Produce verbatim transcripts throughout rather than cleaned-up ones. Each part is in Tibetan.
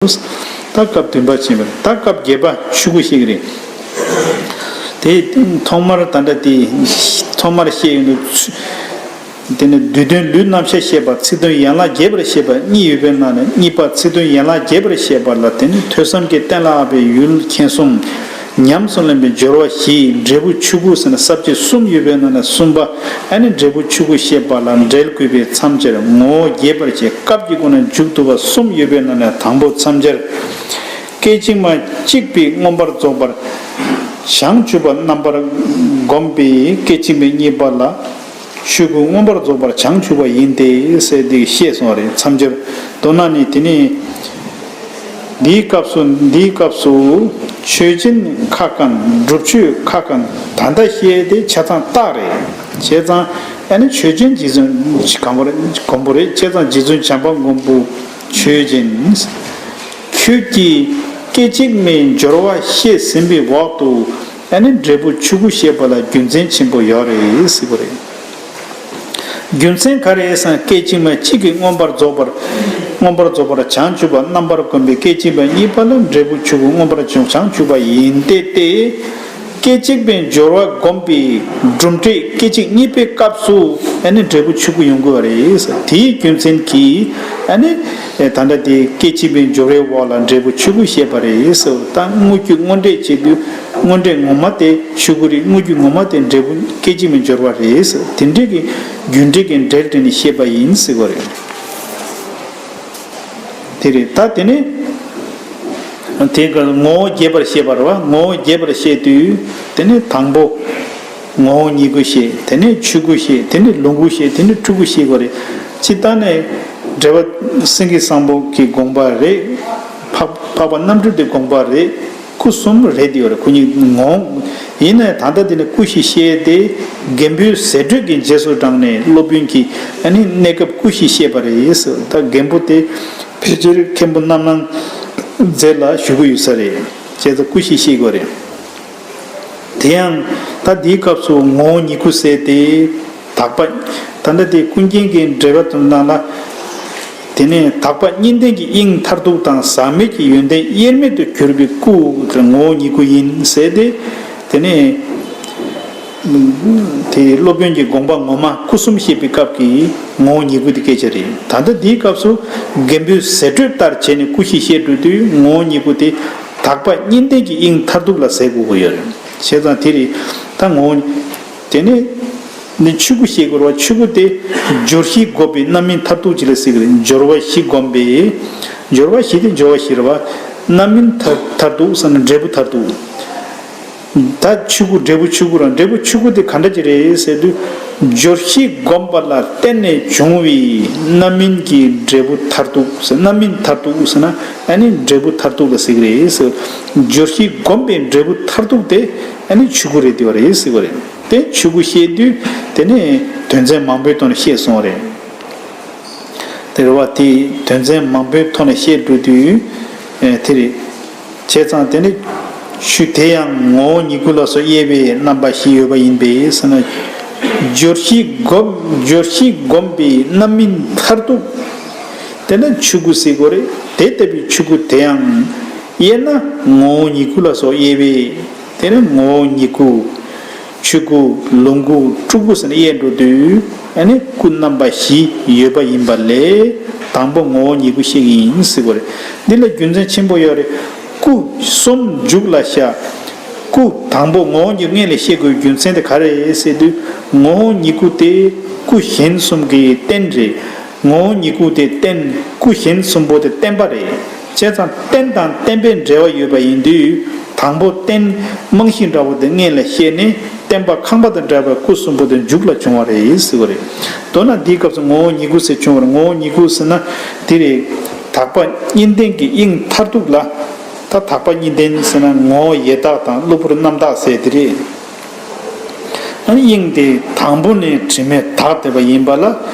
ད་སྐབས་བདུན་པ་ཕྱིན་པ་རེད། ད་སྐབས་བརྒྱད་པ་ཆོས་སྐུ་བཤད་ཀྱི་རེད། དེ་ཐོག་མར་ད་ལྟ་དེ་ཐོག་མར་བཤད་ཡོང་དུས། དེ་ནི་བསྡུས་དོན་ལུས་རྣམ་གཞག་བཤད་པ། ཚིག་དོན་ཡན་ལག་རྒྱས་པར་བཤད་པ་གཉིས་ཡོད་པའི་ནང་ནས། གཉིས་པ་ཚིག་དོན་ཡན་ལག་རྒྱས་པར་བཤད་པ་ལ། དེ་ནི་ཐོས་བསམ་གྱིས་གཏན་ལ་དབབ་པའི་ཡུལ་མཁྱེན་གསུམ། ཉམས་སུ་ལེན་པའི་སྦྱོར་བ་བཞི། འབྲས་བུ་ཆོས་སྐུ་ཟེར་ནས་ས་བཅད་གསུམ་ཡོད་པའི་ནང་ནས་གསུམ་པ། ཨ་ནི་འབྲས་བུ་ཆོས་སྐུ་བཤད་པ་ལ་འགྲེལ་དགོས་པའི་མཚམས་སྦྱར། ངོ་བོ་རྒྱས་པར་བཤད། སྐབས་ཀྱི་སྒོ་ནས་འཇུག་ཐུབ་པ་གསུམ་ཡོད་པའི་ནང་ནས་དང་པོ་མཚམས་སྦྱར། སྐད་ཅིག་མ་གཅིག་པའི་མངོན་པར་རྫོགས་པར་བྱང་ཆུབ་པ་རྣམ་པར་བསྒོམས་པའི་སྐད་ཅིག་མའི་གཉིས་པ་ལ། ཆོས་སྐུ་མངོན་པར་རྫོགས་པར་བྱང་ཆུབ་པ་ཡིན་ཏེ་ཟེར་འདི་བཤད་སོང་བ་རེད། མཚམས་སྦྱར། མདོར་ན་ནི་དེ་ནི་འདིའི་སྐབས་སུ། འདིའི་སྐབས་སུ་ཆོས་ཅན་ཁ་བསྐང་། སྒྲུབ་ཆོས་ཁ་བསྐང་། ད་ལྟ་བཤད་དེ་ཆ་ཚང་རྟགས་རེད། བྱས་ཙང་ཨ་ནི་ཆོས་ཅན་རྗེ་བཙུན་གང་པོ་རེད། མགོན་པོ་རེད། བྱས་ཙང་རྗེ་བཙུན་བྱམས་པ་མགོན་པོ་ཆོས་ཅན། ཁྱོད་ཀྱིས་སྐད་ཅིག་མའི་སྦྱོར་བ་བཤད་ཟིན་པའི་འོག་ཏུ། ཨ་ནི་འབྲས་བུ་ཆོས་སྐུ་བཤད་པ་ལ་རྒྱུ་མཚན་ཆེན་པོ་ཡོད་རེད་ཟེར་བ་རེད། རྒྱུ་མཚན་ག་རེ་ཟེར་ན། སྐད་ཅིག་མ་གཅིག་གིས་མངོན་པར་རྫོགས་པར། མངོན་པར་རྫོགས་པར་བྱང་ཆུབ་པ་རྣམ་པར་བསྒོམས་པའི་སྐད་ཅིག་མ་གཉིས་པ་ལ་འབྲས་བུ་ཆོས་སྐུ་མངོན་པར་བྱང་ཆུབ་པ་ཡིན་ཏེ་སྟེ། སྐད་ཅིག་མའི་སྦྱོར་བ་བསྒོམས་པའི་གྲུབ་འབྲས་སྐད་ཅིག་གཉིས་པའི་སྐབས་སུ་ཨ་ནི་འབྲས་བུ་ཆོས་སྐུ་ཡོང་དགོས་པ་རེད། དེའི་རྒྱུ་མཚན་གྱིས་ཨ་ནི་ད་ལྟ་དེ་སྐད་ཅིག་མའི་སྦྱོར་བའི་འོག་ལ་འབྲས་བུ་ཆོས་སྐུ་བཤད་པ་རེད། ད་དངོས་རྒྱུ་དངོས་འབྲས་བྱེད་དུས་དངོས་འབྲས་ངོ་མ་དེ་ཆོས་སྐུ་རེད། དངོས་རྒྱུ་ངོ་མ་དེ་འབྲས་བུ་སྐད་ཅིག་མའི་སྦྱོར་བ་རེད། དེ་འདྲའི་གི་རྒྱུ་འབྲས་ཀྱི་འབྲེལ་དེ་ནི་བཤད་པ་ཡིན་ཟེར་བ་རེད། དེ་རེད། ད་དེ་ནས་དེ་ག་ངོ་བོ་རྒྱས་པར་བཤད་པ་རེད་བ། ངོ་བོ་རྒྱས་པར་བཤད་དུས་དེ་ནས་དང་པོ་ངོ་བོ་ཉིད་སྐུ་བཤད། དེ་ནས་ཆོས་སྐུ་བཤད། དེ་ནས་ལོངས་སྐུ་བཤད། དེ་ནས་སྤྲུལ་སྐུ་བཤད་དགོས་རེད། སྤྱིར་བཏང་ནས་འགྲེལ་པ་སེང་གེ་བཟང་པོ་གི་དགོངས་པ་རེད། འཕགས་འཕགས་པ་རྣམ་གྲོལ་དེ་དགོངས་པ་རེད། སྐུ་གསུམ་རེད་དེ་ཡོད་རེད། སྐུ་གཉིས་ངོ་། ཡིན་ནའི་ད་ལྟ་དེ་ནས་སྐུ་བཞི་བཤད་དེ་རྒན་པོའི་ཟེར་སྒྲོས་ཀྱི་རྗེས་སུ་འབྲངས་ནས་སློབ་དཔོན་གྱིས་ཨ་ནི་གནས་སྐབས་སྐུ་བཞི་བཤད་པ་རེད་ཟེར། ད་རྒན་པོ་དེ་ཕལ་ཆེར་མཁན་པོ་རྣམ་སྣང་མཛད་ལ་བཞུགས་ཀྱི་ཡོད་ས་རེད། བྱས་ཙང་སྐུ་བཞི་བཤད་དགོས་རེད། དེ་ཡང་ད་འདིའི་སྐབས་སུ་ངོ་བོ་ཉིད་སྐུ་ཟེར་ཏེ། དག་པ། ད་ལྟ་དེ་ཀུན་མཁྱེན་གྱི་འགྲེལ་པ་དུ་ནང་ལ། དེ་ནས་དག་པ་གཉིས་ལྡན་གྱི་དབྱིངས་མཐར་ཐུག་དང་ཟག་མེད་ཀྱི་ཡོན་ཏན་དབྱེར་མེད་དུ་གྱུར་པའི་སྐུ་དེ་ངོ་བོ་ཉིད་སྐུ་ཡིན་ཟེར་ཏེ། དེ་ནས་དེ་སློབ་དཔོན་གྱི་དགོངས་པ་ངོ་མ་སྐུ་གསུམ་བཤད་པའི་སྐབས་ཀྱི་ངོ་བོ་ཉིད་སྐུ་དེ་སྐད་ཆ་རེད། ད་ལྟ་འདིའི་སྐབས་སུ་རྒན་པོའི་ཟེར་སྒྲོས་ལྟར་བྱས་ནས་སྐུ་བཞི་བཤད་འགྲོ་དུས་ངོ་བོ་ཉིད་སྐུ་དེ་དག་པ་གཉིས་ལྡན་གྱི་དབྱིངས་མཐར་ཐུག་ལ་ཟེར་དགོས་ཀྱི་ཡོད་རེད། བྱས་ཙང་དེ་རེད། ད་ངོ་བོ། དེ་ནས་ནི་ཆོས་སྐུ་བཤད་དགོས་རེད་བ། ཆོས་སྐུ་དེ་སྦྱོར་བཞི་བསྒོམས་པའི་རྣམ་སྨིན་མཐར་ཐུག་ཅིག་ལ་ཟེར་གི་རེད། སྦྱོར་བ་བཞི་བསྒོམས་པའི། སྦྱོར་བ་བཞི་དེ་སྦྱོར་བ་བཞི་རེད་བ། རྣམ་སྨིན་མཐར་མཐར་ཐུག་ཟེར་ན་འབྲས་བུ་མཐར་ཐུག་ད་ཆོས་སྐུ་འབྲས་བུ་ཆོས་སྐུ་རང་འབྲས་བུ་ཆོས་སྐུ་དེ་ག་འདྲ་ཅིག་རེད་ཟེར་དུས། སྦྱོར་བཞི་བསྒོམས་པ་ལ་བརྟེན་ནས་བྱུང་བའི་རྣམ་སྨིན་གྱི་འབྲས་བུ་མཐར་ཐུག་ཟེར། རྣམ་སྨིན་མཐར་ཐུག་ཟེར་ན་ཨ་ནི་འབྲས་བུ་མཐར་ཐུག་ལ་ཟེར་གི་རེད་ཟེར། སྦྱོར་བཞི་བསྒོམས་པའི་འབྲས་བུ་མཐར་ཐུག་དེ་ཨ་ནི་ཆོས་སྐུ་རེད་དེ་བ་རེད་ཟེར་བ་རེད། དེ་ཆོས་སྐུ་བཤད་དུས་དེ་ནས་དོན་ཚན་མང་པོའི་ཐོག་ནས་བཤད་སོང་བ་རེད། དེ་རེད་བ། དེ་དོན་ཚན་མང་པོའི་ཐོག་ནས་བཤད་འགྲོ་དུས་ཨེ་དེ་རེད། བྱས་ཙང་དེ་ནི་ཆོས་དེ་ཡང་ངོ་བོ་ཉིད་སྐུ་ལ་སོགས་དབྱེ་བའི་རྣམ་པ་བཞི་ཡོད་པ་ཡིན་པས་ཟེར་ན། སྦྱོར་བཞི་བསྒོམ། སྦྱོར་བཞི་བསྒོམས་པའི་རྣམ་སྨིན་མཐར་ཐུག་དེ་ནི་ཆོས་སྐུ་ཟེར་དགོས་རེད། དེ་ལྟ་བུའི་ཆོས་སྐུ་དེ་ཡང་དབྱེ་ན་ངོ་བོ་ཉིད་སྐུ་ལ་སོགས་དབྱེ་བས། དེ་ནི་ངོ་བོ་ཉིད་སྐུ། ཆོས་སྐུ། ལོངས་སྐུ། སྤྲུལ་སྐུ་ཟེར་ནས་དབྱེ་འགྲོ་དུས་ཨ་ནི་སྐུ་རྣམ་པ་བཞི་ཡོད་པ་ཡིན་པ་ལས་དང་པོ་ངོ་བོ་ཉིད་སྐུ་བཤད་ཀྱི་ཡིན་ཟེར་དགོས་རེད། འདི་ལ་རྒྱུ་མཚན་ཆེན་པོ་ཡོད་རེད། སྐུ་གསུམ་མཇུག་ལ་བཞག་སྐུ་དང་པོ་ངོ་བོ་ཉིད་སྔོན་ལ་བཤད་དགོས་རྒྱུ་མཚན་དེ་ག་རེ་རེད་ཟེར་དུས། ངོ་བོ་ཉིད་སྐུ་དེ་སྐུ་གཞན་གསུམ་གྱི་རྟེན་རེད། ངོ་བོ་ཉིད་སྐུ་དེ་རྟེན། སྐུ་གཞན་གསུམ་པོ་དེ་བརྟེན་པ་རེད། བྱས་ཙང་རྟེན་དང་བརྟེན་པའི་འབྲེལ་བ་ཡོད་པ་ཡིན་དུས། དང་པོ་རྟེན་རྨང་གཞི་འདྲ་བོ་དེ་སྔོན་ལ་བཤད་ནས་བརྟེན་པ་ཁང་པ་དང་འདྲ་བའི་སྐུ་གསུམ་པོ་དེ་མཇུག་ལ་བྱུང་བ་རེད་ཟེར་བ་རེད། མདོར་ན་འདིའི་སྐབས་སུ་ངོ་བོ་ཉིད་སྐུ་ཟེར་བྱུང་བར། ངོ་བོ་ཉིད་སྐུ་ཟེར་ན་དེ་རེད། དག་པ་གཉིས་ལྡན་གྱི་དབྱིངས་མཐར་ཐུག་ལ། ད་དག་པ་གཉིས་ལྡན་ཟེར་ན་ངོ་བོ་ཡེ་དག་དང་གློ་བུར་རྣམ་དག་ཟེར་དེ་རེད། ཨ་ནི་དབྱིངས་དེ་དང་པོ་ནས་དྲི་མས་དག་བསྡད་པ་ཡིན་པ་ལ།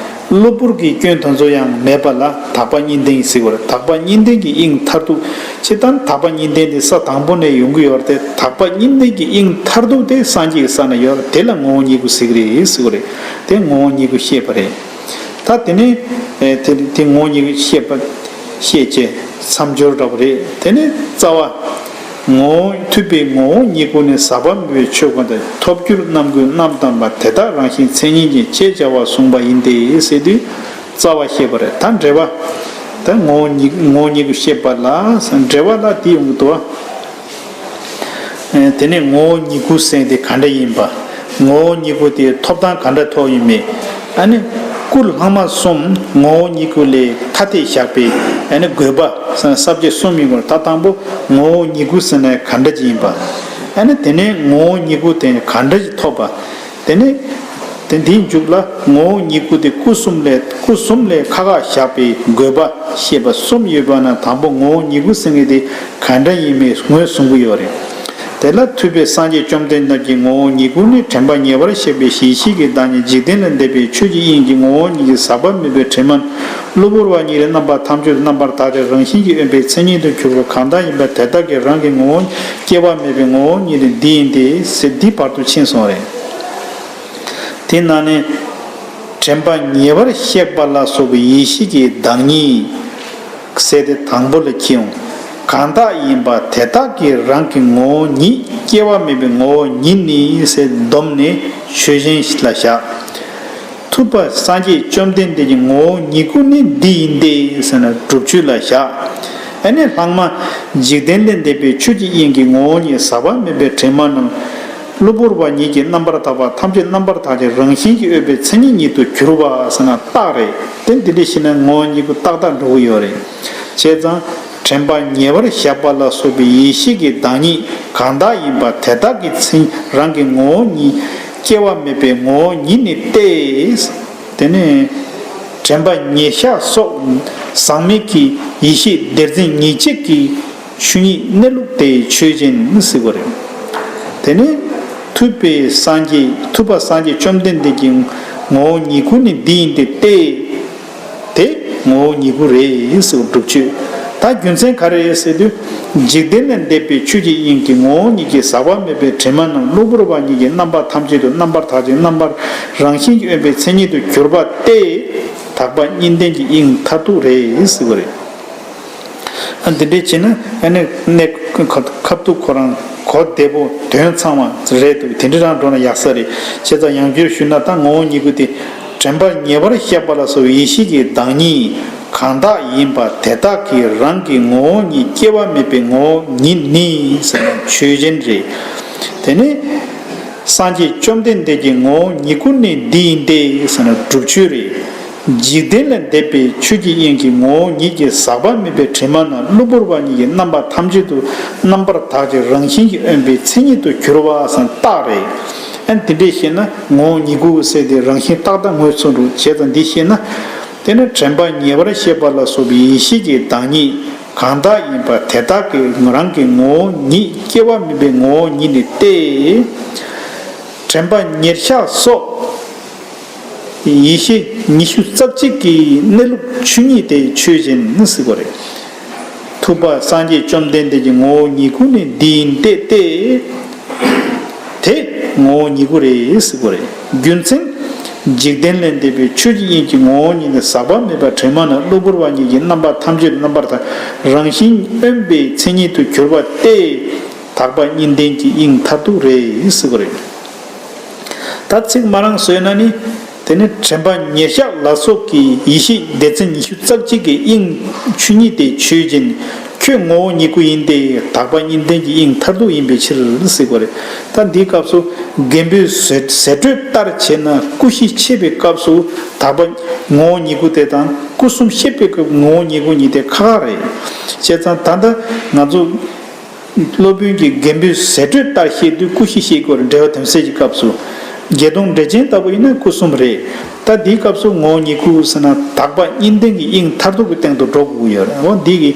གློ་བུར་གྱི་སྐྱོན་དེ་ཚོ་ཡང་མེད་པ་ལ་དག་པ་གཉིས་ལྡན་ཟེར་བར། དག་པ་གཉིས་ལྡན་གྱི་དབྱིངས་མཐར་ཐུག་སྤྱིར་བཏང་དག་པ་གཉིས་ལྡན་དེ་ས་དང་པོ་ནས་ཡོང་གི་ཡོད་རེད་དེ། དག་པ་གཉིས་ལྡན་གྱི་དབྱིངས་མཐར་ཐུག་དེ་སངས་རྒྱས་ཀྱི་ས་ན་ཡོད་རེད། དེ་ལ་ངོ་བོ་ཉིད་སྐུ་ཟེར་གི་རེད་ཟེར་བ་རེད། དེ་ངོ་བོ་ཉིད་སྐུ་བཤད་པ་རེད། ད་དེ་ནས་ཨེ་དེ་དེ་ངོ་བོ་ཉིད་སྐུ་བཤད་པ། ཤེས་བྱའི་མཚམས་སྦྱོར་འདྲ་པོ་རེད། དེ་ནས་རྩ་བ། ངོ་བོ་ཐུབ་པའི་ངོ་བོ་ཉིད་སྐུ་ནི་ཟག་པ་མེད་པའི་ཆོས་སྐུ་དང་ཐོབ་འགྱུར་རྣམ་ཀུན་རྣམ་དག་པ་དེ་དག་རང་བཞིན་མཚན་ཉིད་ཅན་ཞེས་བྱ་བ་གསུངས་པ་ཡིན་ཏེ་ཟེར་དུས་རྩ་བ་བཤད་པ་རེད། ད་འགྲེལ་པ། ད་ངོ་བོ་ཉིད་ངོ་བོ་ཉིད་སྐུ་བཤད་པ་ལ་འགྲེལ་པ་ལ་དེ་ཡོང་གི་འདུག་བ། དེ་ནས་ངོ་བོ་ཉིད་སྐུ་ཟེར་དེ་ག་འདྲ་ཡིན་པ། ངོ་བོ་ཉིད་སྐུ་དེ་ཐོབ་ཐང་ག་འདྲ་ཐོབ་ཡིན་མེད། ཨ་ནི། སྐུ་ལྷག་མ་གསུམ་ངོ་བོ་ཉིད་སྐུ་ལས་ཐ་དད་བཞག་པའི་ཨ་ནི་དགོས་པ་ས་བཅད་གསུམ་ཡིན་དགོས། ད་དང་པོ་ངོ་བོ་ཉིད་སྐུ་ཟེར་ན་ག་འདྲ་ཅིག་ཡིན་པ། ཨ་ནི་དེ་ནས་ངོ་བོ་ཉིད་སྐུ་དེ་ག་འདྲ་ཅིག་ཐོབ་པ། དེ་ནས། དེ་འདིའི་མཇུག་ལ་ངོ་བོ་ཉིད་སྐུ་དེ་སྐུ་གསུམ་ལས་སྐུ་གསུམ་ལས་ཁ་ཁ་བཞག་པའི་དགོས་པ་ཤེས་པ་གསུམ་ཡོད་པ་ན་དང་པོ་ངོ་བོ་ཉིད་སྐུ་ཟེར་མཁན་དེ་ག་འདྲ་ཡིན་མིན་ངོས་བཟུང་གི་ཡོད་རེད། དེ་ལ་ཐུབ་པའི་སངས་རྒྱས་བཅོམ་ལྡན་འདས་ཀྱིས་ངོ་བོ་ཉིད་སྐུ་ནི་དྲན་པ་ཉེ་བར་གཤེགས་པའི་ཡེ་ཤེས་ཀྱི་བདག་ཉིད་འཇིག་རྟེན་ལས་འདས་པའི་ཆོས་ཀྱི་དབྱིངས་ཀྱི་ངོ་བོ་ཉིད་ཀྱི་ཟག་པ་མེད་པའི་དྲི་མ་ནི་གློ་བུར་བ་ཉིད་ལས་རྣམ་པ་ཐམས་ཅད་དུ་རྣམ་པར་དག་ཅིང་རང་བཞིན་གྱིས་དབེན་པའི་མཚན་ཉིད་དུ་གྱུར་པ་གང་དག་ཡིན་པ་དེ་དག་གི་རང་གི་ངོ་བོ་སྐྱེ་བ་མེད་པའི་ངོ་བོ་ཉིད་ནི་འདི་ཡིན་ཏེ་ཟེར་འདི་བར་དུ་ཕྱིན་སོང་བ་རེད། དེ་ནང་ནས་དྲན་པ་ཉེ་བར་གཤེགས་པ་ལ་སོགས་པའི་ཡེ་ཤེས་ཀྱི་བདག་ཉིད་ཟེར་དེ་དང་པོ་ལ་འཁྱེར་ཡོང་། གང་དག་ཡིན་པ་དེ་དག་གི་རང་གི་ངོ་བོ་ཉིད་སྐྱེ་བ་མེད་པའི་ངོ་བོ་ཉིད་ནི་ཟེར་བསྡོམས་ནས་ཆོས་ཅན་ལ་བཞག། ཐུབ་པ་སངས་རྒྱས་བཅོམ་ལྡན་འདས་ཀྱི་ངོ་བོ་ཉིད་སྐུ་ནི་འདི་ཡིན་ཏེ་ཟེར་ན་སྒྲུབ་ཆོས་ལ་བཞག། ཨ་ནི་ལྷག་མ་འཇིག་རྟེན་ལས་འདས་པའི་ཆོས་ཀྱི་དབྱིངས་ཀྱི་ངོ་བོ་ཉིད་ཟག་པ་མེད་པའི་དྲི་མ་རྣམས། གློ་བུར་བ་ཉིད་ཀྱིས་རྣམ་པར་དག་པ་ཐམས་ཅད་རྣམ་པར་དག་ཅིང་རང་བཞིན་གྱིས་དབེན་པའི་མཚན་ཉིད་ཉིད་དུ་གྱུར་པ་ཟེར་ན་རྟགས་རེད། དེ་འདི་འདྲ་ཞིག་ན་ངོ་བོ་ཉིད་སྐུ་ཏག་ཏག་འགྲོ་གི་ཡོད་རེད། བྱས་ཙང་དྲན་པ་ཉེ་བར་བཞག་པ་ལ་སོགས་པའི་ཡེ་ཤེས་ཀྱི་བདག་ཉིད་གང་དག་ཡིན་པ་དེ་དག་གི་མཚན་རང་གི་ངོ་བོ་ཉིད་སྐྱེ་བ་མེད་པའི་ངོ་བོ་ཉིད་ནི་སྟེ། དེ་ནས་དྲན་པ་ཉེར་བཞག་སོགས་ཟག་མེད་ཀྱི་ཡེ་ཤེས་སྡེར་ཚན་ཉེར་གཅིག་གི་ཆོས་ཉིད་གནས་ལུགས་དེ་ཆོས་ཅན་ཟེར་བ་རེད། དེ་ནས་ཐུབ་པའི་སངས་རྒྱས་ཐུབ་པ་སངས་རྒྱས་བཅོམ་ལྡན་འདས་ཀྱི་ངོ་བོ་ཉིད་སྐུ་ནི་འདི་ཡིན་ཏེ་སྟེ། དེ་ངོ་བོ་ཉིད་སྐུ་རེད་ཟེར་བ་སྒྲུབ་ཆོས། ད་རྒྱུ་མཚན་ག་རེ་རེད་ཟེར་དུས། འཇིག་རྟེན་ལས་འདས་པའི་ཆོས་ཀྱི་དབྱིངས་ཀྱི་ངོ་བོ་ཉིད་ཀྱི་ཟག་པ་མེད་པའི་དྲི་མ་རྣམས་གློ་བུར་བ་ཉིད་ཀྱིས་རྣམ་པ་ཐམས་ཅད་དུ་རྣམ་པར་དག་ཅིང་རྣམ་པར་རང་བཞིན་གྱིས་དབེན་པའི་མཚན་ཉིད་དུ་གྱུར་པ་སྟེ། དག་པ་གཉིས་ལྡན་གྱི་དབྱིངས་མཐར་ཐུག་རེད་ཟེར་བ་རེད། ཨ་འདི་འདྲས་བྱས་ན་ཨ་ནི་གནས་ཁ་ཐུག་ཁོ་རང་གོ་བདེ་པོ་དོན་ཚང་བ་རེད་འདུག་དེ་འདྲས་རང་འགྲོ་ན་ཡག་ས་རེད། བྱས་ཙང་ཡང་བསྐྱར་ཞུས་ན་ད་ངོ་བོ་ཉིད་སྐུ་དེ་དྲན་པ་ཉེ་བར་གཤེགས་པ་ལ་སོགས་པའི་ཡེ་ཤེས་ཀྱི་བདག་ཉིད་གང་དག་ཡིན་པ་དེ་དག་གི་རང་གི་ངོ་བོ་ཉིད་སྐྱེ་བ་མེད་པའི་ངོ་བོ་ཉིད་ནི་ཟེར་ན་ཆོས་ཅན་རེད། དེ་ནི་སངས་རྒྱས་བཅོམ་ལྡན་འདས་ཀྱི་ངོ་བོ་ཉིད་སྐུ་ནི་འདི་ཡིན་ཏེ་ཟེར་ན་སྒྲུབ་ཆོས་རེད། འཇིག་རྟེན་ལས་འདས་པའི་ཆོས་ཀྱི་དབྱིངས་ཀྱི་ངོ་བོ་ཉིད་ཀྱི་ཟག་པ་མེད་པའི་དྲི་མ་ན་གློ་བུར་བ་ཉིད་ཀྱི་རྣམ་པ་ཐམས་ཅད་དུ་རྣམ་པར་དག་ཅིང་རང་བཞིན་གྱིས་དབེན་པའི་མཚན་ཉིད་དུ་གྱུར་པ་སང་རྟགས་རེད། ཨ་ནི་དེ་འདྲས་ཤེས་ན་ངོ་བོ་ཉིད་སྐུ་ཟེར་དེ་རང་བཞིན་རྟག་ལྟ་ངོས་ཚུལ་འགྲོ་བྱས་ཙང་འདི་ཤེས་ན། དེ་ནི་དྲན་པ་ཉེ་བར་གཤེགས་པ་ལ་སོགས་པའི་ཡེ་ཤེས་ཀྱི་བདག་ཉིད་གང་དག་ཡིན་པ་དེ་དག་གི་རང་གི་ངོ་བོ་ཉིད་སྐྱེ་བ་མེད་པའི་ངོ་བོ་ཉིད་ནི་སྟེ། དྲན་པ་ཉེར་བཞག་སོགས། ཡེ་ཤེས་ཉི་ཤུ་རྩ་གཅིག་གི་གནས་ལུགས་ཆོས་ཉིད་དེ་ཆོས་ཅན་ཟེར་བ་རེད། ཐུབ་པ་སངས་རྒྱས་བཅོམ་ལྡན་འདས་ཀྱི་ངོ་བོ་ཉིད་སྐུ་ནི་འདི་ཡིན་ཏེ་སྟེ། དེ་ངོ་བོ་ཉིད་སྐུ་རེད་ཟེར་བ་རེད། རྒྱུ་མཚན། འཇིག་རྟེན་ལས་འདས་པའི་ཆོས་ཀྱི་དབྱིངས་ཀྱི་ངོ་བོ་ཉིད་ནི་ཟག་པ་མེད་པ་དྲི་མ་ན་གློ་བུར་བ་ཉིད་ཀྱི་རྣམ་པ་ཐམས་ཅད་རྣམ་པར་དག་རང་བཞིན་དབེན་པའི་མཚན་ཉིད་དུ་གྱུར་པ་སྟེ། དག་པ་གཉིས་ལྡན་གྱི་དབྱིངས་མཐར་ཐུག་རེད་ཟེར་བ་རེད། ད་ཚིག་མ་རང་བཟོས་ན་ནི། དེ་ནི་དྲན་པ་ཉེར་བཞག་ལ་སོགས་ཀྱི་ཡེ་ཤེས་སྡེ་ཚན་ཉི་ཤུ་རྩ་གཅིག་གི་དབྱིངས་ཆོས་ཉིད་དེ་ཆོས་ཅན། ཁྱོད་ངོ་བོ་ཉིད་སྐུ་ཡིན་ཏེ་དག་པ་གཉིས་ལྡན་གྱི་དབྱིངས་མཐར་ཐུག་ཡིན་པའི་ཕྱིར་ཟེར་བ་རེད། ད་འདིའི་སྐབས་སུ་རྒན་པོའི་ཟེར་ཟེར་སྒྲོས་ལྟར་བྱས་ན་སྐུ་བཞི་བཤད་པའི་སྐབས་སུ་དག་པ་ངོ་བོ་ཉིད་སྐུ་དེ་དང་སྐུ་གསུམ་བཤད་པའི་སྐབས་ངོ་བོ་ཉིད་སྐུ་གཉིས་དེ་ཁག་ཁག་རེད། བྱས་ཙང་ད་ལྟ་ང་ཚོ། སློབ་དཔོན་གྱིས་རྒན་པོའི་ཟེར་སྒྲོས་ལྟར་བཤད་དུས་སྐུ་བཞི་བཤད་དགོས་རེད། འགྲེལ་བ་དམ་སེལ་གྱི་སྐབས་སུ། བརྒྱད་སྟོང་འགྲེལ་ཆེན་ལྟ་བུ་ཡིན་ན་སྐུ་གསུམ་རེད། ད་འདིའི་སྐབས་སུ་ངོ་བོ་ཉིད་སྐུ་ཟེར་ན་དག་པ་གཉིས་ལྡན་གྱི་དབྱིངས་མཐར་ཐུག་གི་སྟེང་དུ་འགྲོ་དགོས་ཀྱི་ཡོད་རེད། འོ་འདི་གི་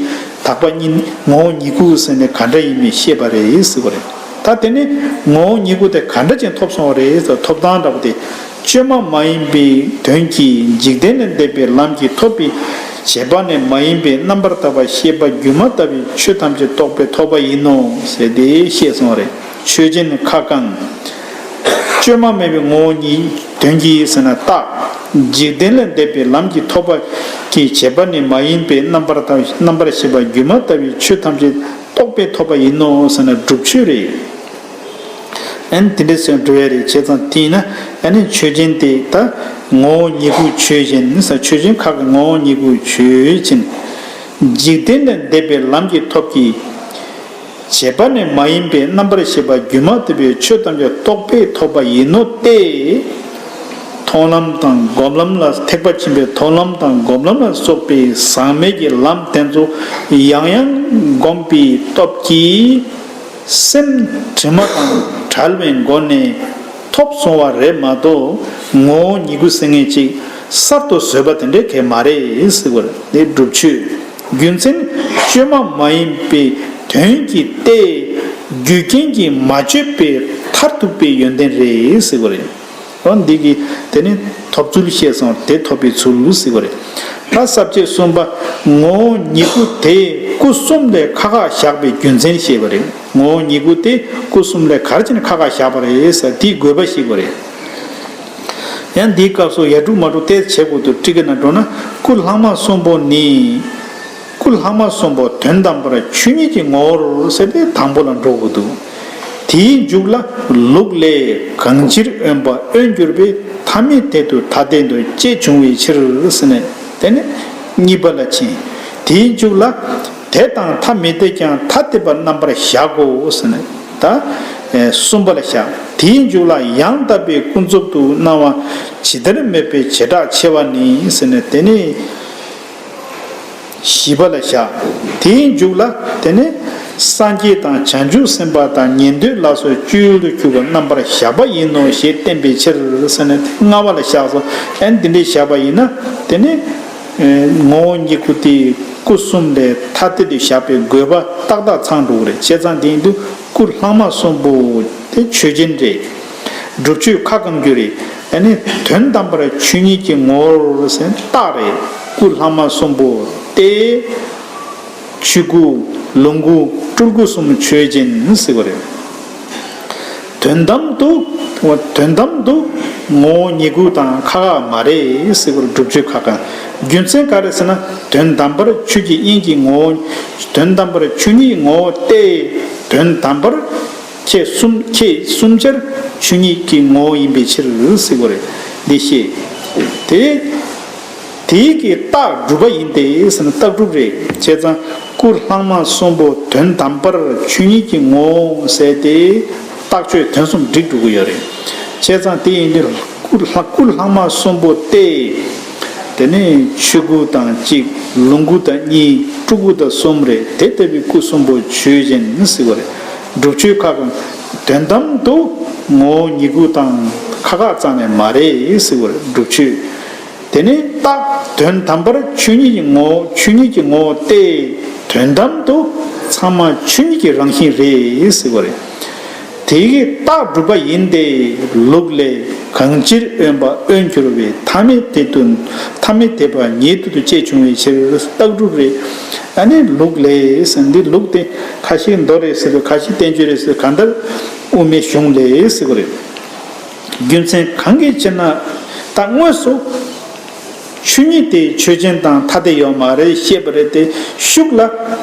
དག་པ་གཉིས་ངོ་བོ་ཉིད་སྐུ་ཟེར་ནས་ག་འདྲ་ཡིན་མིན་བཤད་པ་རེད་ཟེར་བ་རེད། ད་དེ་ནི་ངོ་བོ་ཉིད་སྐུ་དེ་ག་འདྲ་ཅིག་ཐོབ་སོང་བ་རེད་ཟེར་ཐོབ་ཐང་འདྲ་པོ་དེ། བཅོས་མ་མ་ཡིན་པའི་དོན་གྱིས་འཇིག་རྟེན་ལས་འདས་པའི་ལམ་གྱིས་ཐོབ་པའི་བྱེད་པ་ནི་མ་ཡིན་པའི་རྣམ་པར་དག་པ་ཤེས་པ་སྒྱུ་མ་ལྟ་བུའི་ཆོས་ཐམས་ཅད་རྟོགས་པས་ཐོབ་པ་ཡིན་ནོ་ཟེར་ཏེ་བཤད་སོང་བ་རེད། ཆོས་ཅན་ཁ་བསྐང་། བཅོས་མ་མེད་པའི་ངོ་བོ་ཉིད་དོན་གྱིས་ཟེར་ན་རྟག་འཇིག་རྟེན་ལས་འདས་པའི་ལམ་གྱི་ཐོབ་པ་གི་བྱེད་པ་ནི་མ་ཡིན་པའི་རྣམ་པར་ཐར་རྣམ་པར་ཤེས་པ་སྒྱུ་མ་ལྟ་བུའི་ཆོས་ཐམས་ཅད་རྟོགས་པས་ཐོབ་པ་ཡིན་ནོ་ཟེར་ན་སྒྲུབ་ཆོས་རེད། ཨ་ནི་དེ་འདྲ་ཟེར་འགྲོ་ཡ་རེད། བྱས་ཙང་དེ་ཡིན་ན་ཨ་ནི་ཆོས་ཅན་དེ་ད་ངོ་བོ་ཉིད་སྐུ་ཆོས་ཅན་ཟེར། ཆོས་ཅན་ཁ་གི་ངོ་བོ་ཉིད་སྐུ་ཆོས་ཅན། འཇིག་རྟེན་ལས་འདས་པའི་ལམ་གྱི་ཐོབ་ཀྱི་བྱེད་པ་ནི་མ་ཡིན་པའི་རྣམ་པར་ཤེས་པ་སྒྱུ་མ་ལྟ་བུའི་ཆོས་ཐམས་ཅད་རྟོགས་པས་ཐོབ་པ་ཡིན་ནོ་སྟེ། མཐོང་ལམ་དང་སྒོམ་ལམ་ལ་ཐེག་པ་ཆེན་པོའི་མཐོང་ལམ་དང་སྒོམ་ལམ་ལ་སོགས་པའི་ཟག་མེད་ཀྱི་ལམ་དེ་ཚོ་ཡང་ཡང་བསྒོམས་པའི་སྟོབས་ཀྱིས། སེམས་དྲི་མ་དང་བྲལ་བའི་སྒོ་ནས་ཐོབ་སོང་བ་རེད་མ་གཏོགས། ངོ་བོ་ཉིད་སྐུ་ཟེར་མཁན་ཅིག་གསར་དུ་བཟོས་པ་དེ་འདྲའི་གང་ཡང་མ་རེད་ཟེར་བ་རེད། དེ་སྒྲུབ་ཆོས། རྒྱུ་མཚན་བཅོས་མ་མ་ཡིན་པའི་དོན་གྱིས་ཏེ། རྒྱུ་རྐྱེན་གྱིས་མ་བཅོས་པའི་མཐར་ཐུག་པའི་ཡོན་ཏན་རེད་ཟེར་བ་རེད། འོ་འདི་གིས་དེ་ནི་ཐོབ་ཚུལ་བཤད་སོང་། དེ་ཐོབ་པའི་ཚུལ་ཟེར་བ་རེད། ད་ས་བཅད་གསུམ་པ། ངོ་བོ་ཉིད་སྐུ་དེ་སྐུ་གསུམ་ལས་ཁ་ཁ་བཞག་པའི་རྒྱུ་མཚན་བཤད་པ་རེད། ངོ་བོ་ཉིད་སྐུ་དེ་སྐུ་གསུམ་ལས་ག་རེ་བྱས་ནས་ཁ་ཁ་བཞག་པ་རེད་ཟེར། དེའི་དགོས་པ་ཞིག་པ་རེད། ཡང་འདིའི་སྐབས་སུ་ཡ་དྲུག་མ་དྲུག་ཏོག་ཙམ་བྱེད་དགོས་འདུག། ཊཱི་ཀ་ནང་འགྲོ་ན། སྐུ་ལྷག་མ་གསུམ་པོ་ནི། སྐུ་ལྷག་མ་གསུམ་པོ་དོན་དམ་པར་ཆོས་ཉིད་ཀྱི་ངོ་བོར་ཟེར་ཏེ་དང་པོ་ལ་འགྲོ་དགོས་འདུག། དེའི་མཇུག་ལ་ལུགས་ལས་གང་ཕྱིར་དབེན་པ་དབེན་གྱུར་པའི་ཐ་མའི་དེ་དུ་ཐ་དད་དུ་སྐྱེ་བྱུང་བའི་ཕྱིར་ཟེར་ནས། དེ་ནས་གཉིས་པ་ལ་ཕྱིན། དེའི་མཇུག་ལ་དེ་དང་ཐ་མི་དད་ཀྱང་ཐ་དད་པར་རྣམ་པར་གཞག་གོ་ཟེར་ནས། ད་གསུམ་པ་ལ་བཞག། དེའི་མཇུག་ལ་ཡང་དག་པའི་ཀུན་རྫོབ་ཏུ་སྣང་བ་ཇི་ལྟར་མེད་པའི་བྱེ་བྲག་ཕྱེ་བ་ནི་ཟེར་ནས། དེ་ནས་བཞི་པ་ལ་བཞག། དེའི་མཇུག་ལ་དེ་ནི་སངས་རྒྱས་དང་བྱང་ཆུབ་སེམས་དཔའ་དང་ཉན་ཐོས་ལ་སོགས་སྤྱོད་ཡུལ་དུ་གྱུར་པ་རྣམ་པར་གཞག་པ་ཡིན་ནོ་ཞེས་བསྟན་པའི་ཕྱིར་ཟེར་ནས་ལྔ་པ་ལ་བཞག་སོ། ཨན་འདི་འདྲའི་བཞག་པ་ཡིན་ན། དེ་ནི་ངོ་བོ་ཉིད་སྐུ་དེ་སྐུ་གསུམ་ལས་ཐ་དད་དུ་བཞག་པའི་དགོས་པ་ཏག་ཏག་ཚང་འགྲོ་གི་རེད། བྱས་ཙང་དེ་ཡིན་དུས་སྐུ་ལྷག་མ་གསུམ་པོ་དེ་ཆོས་ཅན་རེད། སྒྲུབ་ཆོས་ཁ་བསྐང་རྒྱུ་རེད། ཨ་ནི་དོན་དམ་པར་ཆོས་ཉིད་ཀྱི་ངོ་བོར་ཟེར་རྟགས་རེད། སྐུ་ལྷག་མ་གསུམ་པོ་སྟེ། ཆོས་སྐུ། ལོངས་སྐུ། སྤྲུལ་སྐུ་གསུམ་ཆོས་ཅན་ཟེར་བ་རེད། དོན་དམ་དུ། དོན་དམ་དུ་ངོ་བོ་ཉིད་སྐུ་དང་ཁ་ཁ་མ་རེད་ཟེར་བར་སྒྲུབ་ཆོས་ཁ་བསྐང་། རྒྱུ་མཚན་ག་རེ་ཟེར་ན། དོན་དམ་པར་ཆོས་ཀྱི་དབྱིངས་ཀྱི་ངོ་བོ། དོན་དམ་པར་ཆོས་ཉིད་ངོ་བོ་སྟེ། དོན་དམ་པར་ཁྱེད་གསུམ། ཁྱེད་གསུམ་ཆར་ཆོས་ཉིད་ཀྱི་ངོ་བོ་ཡིན་པའི་ཕྱིར་ཟེར་བ་རེད། འདི་ཤེས། དེ། དེའི་གི་རྟགས་སྒྲུབ་པ་ཡིན་ཏེ་ཟེར་ན་རྟགས་སྒྲུབ་རེད། བྱས་ཙང་སྐུ་ལྷག་མ་གསུམ་པོ་དོན་དམ་པར་ཆོས་ཉིད་ཀྱི་ངོ་བོ་ཟེར་ཏེ་རྟགས་ཆོས་དོན་གསུམ་འགྲིག་འགྲོ་གི་ཡོད་རེད། བྱས་ཙང་དེ་ཡིན་དུས་སྐུ་ལྷག་སྐུ་ལྷག་མ་གསུམ་པོ་སྟེ། དེ་ནས་ཆོས་སྐུ་དང་གཅིག། ལོངས་སྐུ་དང་གཉིས། སྤྲུལ་སྐུ་དང་གསུམ་རེད། དེ་ལྟ་བུའི་སྐུ་གསུམ་པོ་ཆོས་ཅན་ཟེར་བ་རེད། སྒྲུབ་ཆོས་ཁ་བསྐང་། དོན་དམ་དུ་ངོ་བོ་ཉིད་སྐུ་དང་ཁ་ཁ་རྩ་ནས་མ་རེད་ཟེར་བ་རེད། སྒྲུབ་ཆོས། དེ་ནས་རྟགས་དོན་དམ་པར་ཆོས་ཉིད་ཀྱི་ངོ་བོ། ཆོས་ཉིད་ཀྱི་ངོ་བོ་སྟེ། དོན་དམ་དུ་ཚང་མ་ཆོས་ཉིད་ཀྱི་རང་བཞིན་རེད་ཟེར་བ་རེད། དེ་གི་རྟགས་སྒྲུབ་པ་ཡིན་ཏེ། ལུགས་ལས་གང་ཕྱིར་དབེན་པ་དབེན་གྱུར་པའི་ཐ་མའི་དེ་དུ། ཐ་མའི་དད་པ་ཉིད་དུ་དུ་སྐྱེ་བྱུང་བའི་ཕྱིར་རྟགས་སྒྲུབ་རེད། ཨ་ནི་ལུགས་ལས་ཟེར། འདི་ལུགས་དེ་ཁ་ཤས་མདོ་རེད་ཟེར། ཁ་ཤས་བསྟན་བཅོས་རེད་ཟེར། གང་ལྟར་དབུ་མའི་གཞུང་ལས་ཟེར་བ་རེད། རྒྱུ་མཚན་གང་གི་ཕྱིར་ན། ད་དངོས་སུ་ཆོས་ཉིད་དེ་ཆོས་ཅན་དང་ཐ་དད་ཡོད་མ་རེད་བཤད་པ་རེད་དེ། ཤུགས་ལ་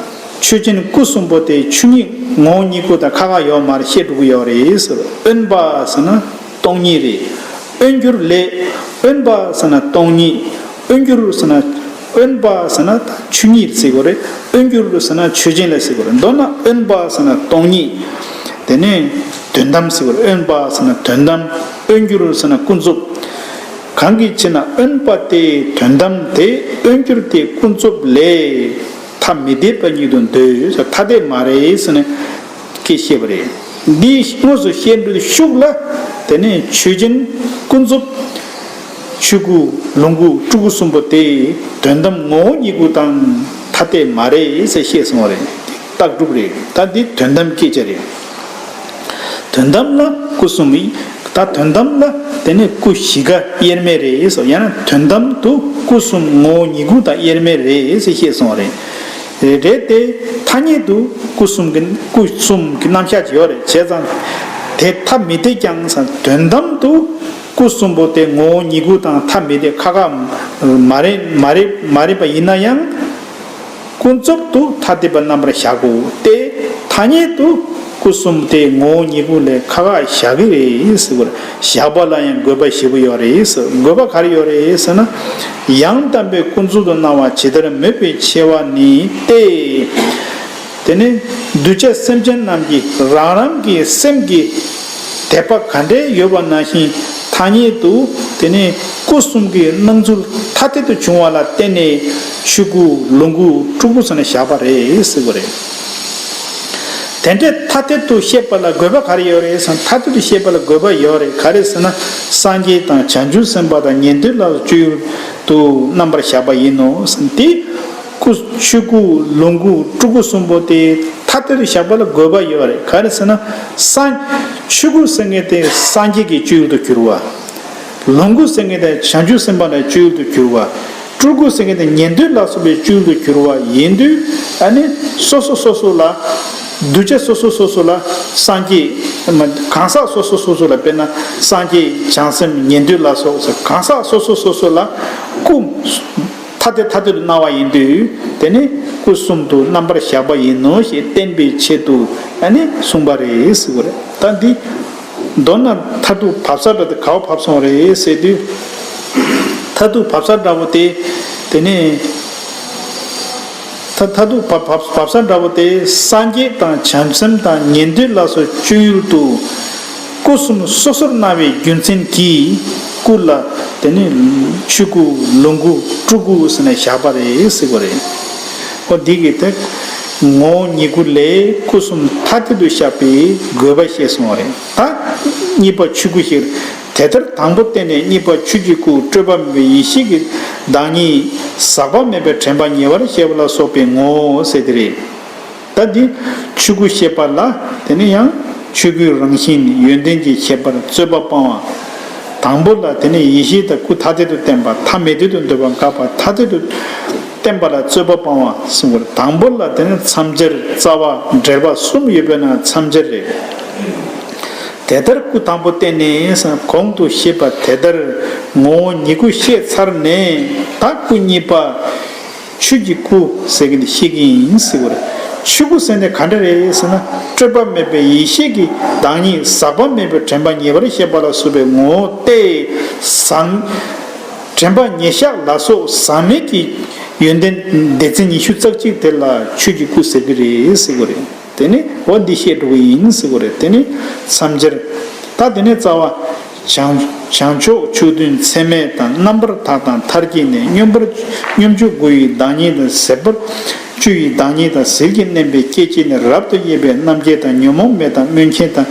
ཆོས་ཅན་སྐུ་གསུམ་པོ་དེ་ཆོས་ཉིད་ངོ་བོ་ཉིད་སྐུ་དང་ཁ་ཁ་ཡོད་མ་རེད་བཤད་འགྲོ་གི་ཡོད་རེད་ཟེར། དབེན་པ་ཟེར་ན་སྟོང་ཉིད་རེད། དབེན་གྱུར་ལས། དབེན་པ་ཟེར་ན་སྟོང་ཉིད། དབེན་གྱུར་ཟེར་ན། དབེན་པ་ཟེར་ན་ད་ཆོས་ཉིད་ཟེར་དགོས་རེད། དབེན་གྱུར་ཟེར་ན་ཆོས་ཅན་ལ་ཟེར་དགོས་རེད། མདོར་ན་དབེན་པ་ཟེར་ན་སྟོང་ཉིད། དེ་ནས་དོན་དམ་ཟེར་དགོས་རེད། དབེན་པ་ཟེར་ན་དོན་དམ། དབེན་གྱུར་ཟེར་ན་ཀུན་རྫོབ། གང་གི་ཕྱིར་ན་དབེན་པ་སྟེ་དོན་དམ་དེ། དབེན་གྱུར་དེ་ཀུན་རྫོབ་ལས་ཐ་མི་དད་པ་ཉིད་དུ་འདོད། ཐ་དད་མ་རེད་ཟེར་ནས་སྐད་བཤད་པ་རེད། འདི་དངོས་སུ་བཤད་འགྲོ་དུས་ཤུགས་ལ། དེ་ནས་ཆོས་ཅན་ཀུན་རྫོབ། ཆོས་སྐུ། ལོངས་སྐུ། སྤྲུལ་སྐུ་གསུམ་པོ་དེ་དོན་དམ་ངོ་བོ་ཉིད་སྐུ་དང་ཐ་དད་མ་རེད་ཟེར་བཤད་སོང་བ་རེད། རྟགས་སྒྲུབ་རེད། ད་འདི་དོན་དམ་སྐད་ཆ་རེད། དོན་དམ་ལ་སྐུ་གསུམ་ཡིན། ད་དོན་དམ་ལ་དེ་ནས་སྐུ་བཞི་ཀ་དབྱེར་མེད་རེད་ཟེར། ཡང་ན་དོན་དམ་དུ་སྐུ་གསུམ་ངོ་བོ་ཉིད་སྐུ་དང་དབྱེར་མེད་རེད་ཟེར་བཤད་སོང་བ་རེད། རེད་དེ། ཐ་སྙད་དུ་སྐུ་གསུམ་གྱི། སྐུ་གསུམ་གྱི་རྣམ་གཞག་ཅིག་ཡོད་རེད། བྱས་ཙང་ དེ་ཐ་མི་དད་ཀྱང་ཟེར། དོན་དམ་དུ་སྐུ་གསུམ་པོ་དེ་ངོ་བོ་ཉིད་སྐུ་དང་ཐ་མི་དད་ཁ་ཁ་མ་རེད་མ་རེད་མ་རེད་པ་ཡིན་ན་ཡང་། ཀུན་རྫོབ་ཏུ་ཐ་དད་པ་རྣམ་པར་བཞག་གོ་སྟེ། ཐ་སྙད་དུ་སྐུ་གསུམ་དེ་ངོ་བོ་ཉིད་སྐུ་ལས་ཁ་ཁ་བཞག་གི་རེད་ཟེར་བར། བཞག་པ་ལ་ཡང་དགོས་པ་ཞེ་པོ་ཡོད་རེད་ཟེར། དགོས་པ་ག་རེ་ཡོད་རེད་ཟེར་ན། ཡང་དམ་པའི་ཀུན་རྫོབ་ཏུ་སྣང་བ་ཇི་ལྟར་མོས་པའི་ཆེ་བ་ནི་སྟེ། དེ་ནི་གདུལ་བྱ་སེམས་ཅན་རྣམས་ཀྱིས་རང་རང་གི་སེམས་ཀྱི་དད་པ་ག་འདྲའི་ཡོད་པ་ནང་བཞིན་ཐ་སྙད་དུ་དེ་ནི་སྐུ་གསུམ་གྱི་སྣང་ཚུལ་ཐ་དད་དུ་བྱུང་བ་ལ་བརྟེན་ནས་ཆོས་སྐུ་ལོངས་སྐུ་སྤྲུལ་སྐུ་ཟེར་ནས་བཞག་པ་རེད་ཟེར་བ་རེད། དེ་འདྲའི་ཐ་དད་དུ་བཤད་པ་ལ་དགོས་པ་ག་རེ་ཡོད་རེད་ཟེར་ན། ཐ་དད་དུ་བཤད་པ་ལ་དགོས་པ་ཡོད་རེད། ག་རེ་ཟེར་ན། སངས་རྒྱས་དང་བྱང་ཆུབ་སེམས་དཔའ་དང་ཉན་ཐོས་ལ་སྤྱོད་ཡུལ་དུ་རྣམ་པར་བཞག་པ་ཡིན་ནོ་ཟེར་ཏེ། སྐུ་ཆོས་སྐུ་ལོངས་སྐུ་སྤྲུལ་སྐུ་གསུམ་པོ་དེ་ཐ་དད་དུ་བཞག་པ་ལ་དགོས་པ་ཡོད་རེད། ག་རེ་ཟེར་ན། སངས་ཆོས་སྐུ་ཟེར་མཁན་དེ་སངས་རྒྱས་ཀྱི་སྤྱོད་ཡུལ་དུ་གྱུར་བ། ལོངས་སྐུ་ཟེར་མཁན་དེ་བྱང་ཆུབ་སེམས་དཔའ་ལ་སྤྱོད་ཡུལ་དུ་གྱུར་བ། སྤྲུལ་སྐུ་ཟེར་མཁན་དེ་ཉན་ཐོས་ལ་སོགས་པའི་སྤྱོད་ཡུལ་དུ་གྱུར་བ་ཡིན་དུས། ཨ་ནི་སོ་སོ་སོ་སོ་ལ། གདུལ་བྱ་སོ་སོ་སོ་སོ་ལ་སངས་རྒྱས། གང་ཟག་སོ་སོ་སོ་སོ་ལ། དཔེར་ན་སངས་རྒྱས་བྱང་སེམས་ཉན་ཐོས་ལ་སོགས་ཟེར། གང་ཟག་སོ་སོ་སོ་སོ་ལ་སྐུ་ཐ་དད་ཐ་དད་དུ་སྣང་བ་ཡིན་དུས། དེ་ནི་སྐུ་གསུམ་དུ་རྣམ་པར་བཞག་པ་ཡིན་ནོ་ཞེས་བསྟན་པའི་ཆེད་དུ་ཨ་ནི་གསུངས་པ་རེད་ཟེར་བ་རེད། ད་འདི་མདོར་ན་མཐར་ཐུག་བབས་ས་འདྲ་དེ་ག་པར་བབས་སོང་རེད་ཟེར་དུས། མཐར་ཐུག་བབས་ས་འདྲ་བོ་དེ། དེ་ནི་མཐར་མཐར་ཐུག་བབས་བབས་བབས་ས་འདྲ་བོ་དེ། སངས་རྒྱས་དང་བྱང་སེམས་དང་ཉན་ཐོས་ལ་སོགས་སྤྱོད་ཡུལ་དུ་སྐུ་གསུམ་སོ་སོར་སྣང་བའི་རྒྱུ་མཚན་གྱིས་སྐུ་ལ་དེ་ནི་ཆོས་སྐུ་ལོངས་སྐུ་སྤྲུལ་སྐུ་ཟེར་ནས་བཞག་པ་རེད་ཟེར་བ་རེད། འོ་འདི་གི་དེ་ངོ་བོ་ཉིད་སྐུ་ལས་སྐུ་གསུམ་ཐ་དད་དུ་བཞག་པའི་དགོས་པ་བཤད་སོང་བ་རེད། ད་གཉིས་པ་ཆོས་སྐུ་ཞེས། དེ་ལྟར་དང་པོ་བསྟན་ནས་གཉིས་པ་ཆོས་ཀྱི་སྐུ་སྤྲོས་པ་མེད་པའི་ཡེ་ཤེས་ཀྱི་བདག་ཉིད་ཟག་པ་མེད་པའི་དྲན་པ་ཉེ་བར་བཤད་པ་ལ་སོགས་པའི་ངོ་བོ་ཟེར་དེ་རེད། ད་འདི་ཆོས་སྐུ་བཤད་པ་ལ་དེ་ནི་ཡང་ཆོས་སྐུའི་རང་བཞིན་ཡོན་ཏན་གྱི་ཁྱད་པར་རྩོད་པ་སྤང་བ། དང་པོ་ལ་དེ་ནི་ཡེ་ཤེས་དང་སྐུ་ཐ་དད་དུ་བསྟན་པ། ཐ་མི་དད་དུ་འདོད་པ་དགག་པ། ཐ་དད་དུ་བསྟན་པ་ལ་རྩོད་པ་སྤང་བ་གསུངས་པར། དང་པོ་ལ་དེ་ནི་མཚམས་སྦྱར་རྩ་བ་འགྲེལ་པ་གསུམ་ཡོད་པའི་ནང་མཚམས་སྦྱར་རེད། དེ་ལྟར་སྐུ་དང་པོ་བསྟན་ནས་གོང་དུ་བཤད་པ་དེ་ལྟར་ངོ་བོ་ཉིད་སྐུ་བཤད་ཚར་ནས། ད་སྐུ་གཉིས་པ་ཆོས་ཀྱི་སྐུ་ཟེར་གྱི་འདི་བཤད་ཀྱི་ཡིན་ཟེར་བ་རེད། ཆོས་སྐུ་ཟེར་ནས་ག་འདྲ་རེད་ཟེར་ན། སྤྲོས་པ་མེད་པའི་ཡེ་ཤེས་ཀྱི་བདག་ཉིད་ཟག་པ་མེད་པའི་དྲན་པ་ཉེ་བར་བཤད་པ་ལ་སོགས་པའི་ངོ་བོ་སྟེ། ཟག་དྲན་པ་ཉེར་བཞག་ལ་སོགས་ཟག་མེད་ཀྱི་ཡོན་ཏན་སྡེ་ཚན་ཉི་ཤུ་རྩ་གཅིག་དེ་ལ་ཆོས་ཀྱི་སྐུ་ཟེར་གྱི་རེད་ཟེར་བ་རེད། དེ་ནི་འོ་འདི་བཤད་འགྲོ་གི་ཡིན་ཟེར་བ་རེད། དེ་ནི་མཚམས་སྦྱར། ད་དེ་ནི་རྩ་བ། བྱང་བྱང་ཕྱོགས་ཆོས་བདུན་ཚད་མེད་དང་། རྣམ་པར་ཐར་དང་མཐར་གྱིས་ནི། སྙོམས་པར་སྙོམས་འཇུག་དགུ་ཡི་བདག་ཉིད་དང་། ཟད་པར་བཅུ་ཡི་བདག་ཉིད་དང་། ཟིལ་གྱིས་མནན་པའི་སྐད་ཅིག་ནི། རབ་ཏུ་དབྱེ་བའི་རྣམ་བསྒྱིངས་དང་། ཉོན་མོངས་མེད་དང་མངོན་མཁྱེན་དང་།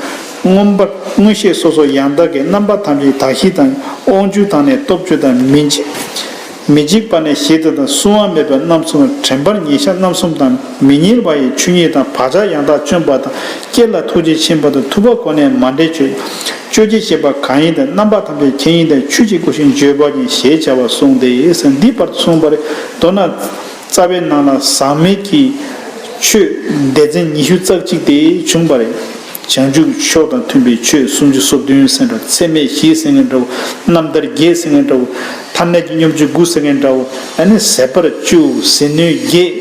མངོན་པར་མངོན་ཤེས་སོ་སོ་ཡང་དག་གི། རྣམ་པ་ཐམས་ཅད་དག་ཞི་དང་། དབང་ཕྱུག་དང་ནི་སྟོབས་བཅུ་དང་། མི་འཇིགས། མི་འཇིགས་པ་ནི་ཞི་བདེ་དང་། བསྲུང་བ་མེད་པའི་རྣམ་གསུམ། དྲན་པ་ཉེར་བཞག་རྣམ་གསུམ་དང་། མི་གཉེར་བ་ཡི་ཆོས་ཉིད་དང་། བག་ཆགས་ཡང་དག་བཅོམ་པ་དང་། སྐྱེ་ལ་ཐུགས་རྗེ་ཆེན་པོ་དང་། ཐུབ་པ་གོ་ནས་མ་འདྲེས་ཆོས། སྤྱོད་བྱེད་བྱེད་པ་གང་ཡིན་དང་། རྣམ་པ་ཐམས་ཅད་མཁྱེན་ཡིན་དང་། ཆོས་ཀྱི་སྐུ་ཞེས་བརྗོད་པ་ཉིད། ཞེས་བྱ་བ་གསུངས་ཏེ། འདི་བར་དུ་གསུངས་པ་རེད། མདོར་ན་རྩ་བའི་ནང་ལ་ཟག་མེད་ཀྱི་ཆོས་སྡེ་ཚན་ཉི་ཤུ་རྩ་གཅིག་དེ་བྱུང་བ་རེད། བྱང་ཆུབ་མཆོག་དང་མཐུན་པའི་ཆོས་སུམ་ཅུ་སོ་བདུན་ཟེར་འདྲ། ཚད་མེད་བཞི་ཟེར་མཁན་འདྲ་བོ། རྣམ་ཐར་བརྒྱད་ཟེར་མཁན་འདྲ་བོ། ཐ་སྙད་ཀྱི་སྙོམས་འཇུག་དགུ་ཟེར་མཁན་འདྲ་བོ། ཨ་ནི་ཟད་པར་བཅུ། ཟིལ་གནོན་བརྒྱད།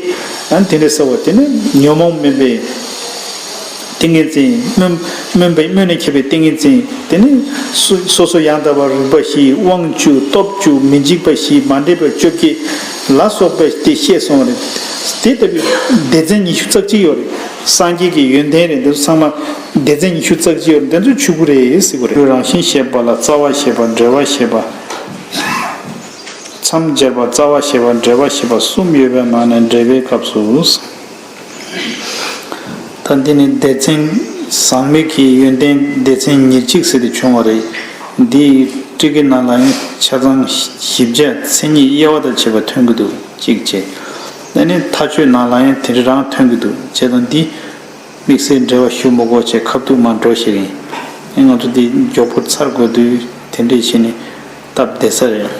ཨ་ནི་དེ་འདྲ་ཟེར་བ་དེ་ནི་ཉོན་མོངས་མེད་པའི་ཏིང་ངེ་འཛིན། སྨོན་སྨོན་པའི་སྨོན་ལས་ཁྱབ་པའི་ཏིང་ངེ་འཛིན། དེ་ནི་སོ་སོ་སོ་ཡང་དག་པར་རིག་པ་བཞི། དབང་བཅུ། སྟོབས་བཅུ། མི་འཇིགས་པ་བཞི། མ་འདྲེས་པ་བཅོ་བརྒྱད་ལ་སོགས་པ་དེ་བཤད་སོང་བ་རེད། དེ་ལྟ་བུའི་སྡེ་ཚན་ཉི་ཤུ་རྩ་གཅིག་ཡོད་རེད། སངས་རྒྱས་ཀྱི་ཡོན་ཏན་རེད། འདི་ཚོ་ཚང་མ་སྡེ་ཚན་ཉི་ཤུ་རྩ་གཅིག་ཡོད་རེད། འདི་ཚོ་ཆོས་སྐུ་རེད་ཟེར་གྱི་རེད། རང་བཞིན་བཤད་པ་ལ་རྩ་བ་བཤད་པ། འབྲེལ་བ་བཤད་པ། མཚམས་སྦྱར་བ། རྩ་བ་བཤད་པ། འབྲེལ་བ་བཤད་པ་གསུམ་ཡོད་པའི་ནང་ནས་འགྲེལ་པའི་སྐབས་སུ། ད་འདི་ནི་སྡེ་ཚན་ཟག་མེད་ཀྱི་ཡོན་ཏན་སྡེ་ཚན་ཉེར་གཅིག་ཟེར་ཏེ་བྱུང་བ་རེད། འདི་ཊཱི་ཀའི་ནང་ལ་ཡང་ཆ་ཚང་བཞི་བརྒྱ་མཚན་ཉིད་དབྱེ་བ་དང་བཅས་པ་ཐོན་གྱི་འདུག་གཅིག་བྱས། ཨ་ནི་མཐའ་དཔྱོད་ནང་ལ་ཡང་དེ་འདྲ་རང་ཐོན་གྱི་འདུག་བྱས་ཙང་འདི་དམིགས་བསལ་འགྲེལ་བ་ཞུ་མི་དགོས་བྱས་ཁ་ཐུག་མར་འགྲོ་ཞིག་ཡིན། ཨེ་ང་ཚོ་འདི་མགྱོགས་པོ་ཚར་དགོས་དུས་དེ་འདྲས་བྱས་ནས་སྟབས་བདེ་ས་རེད།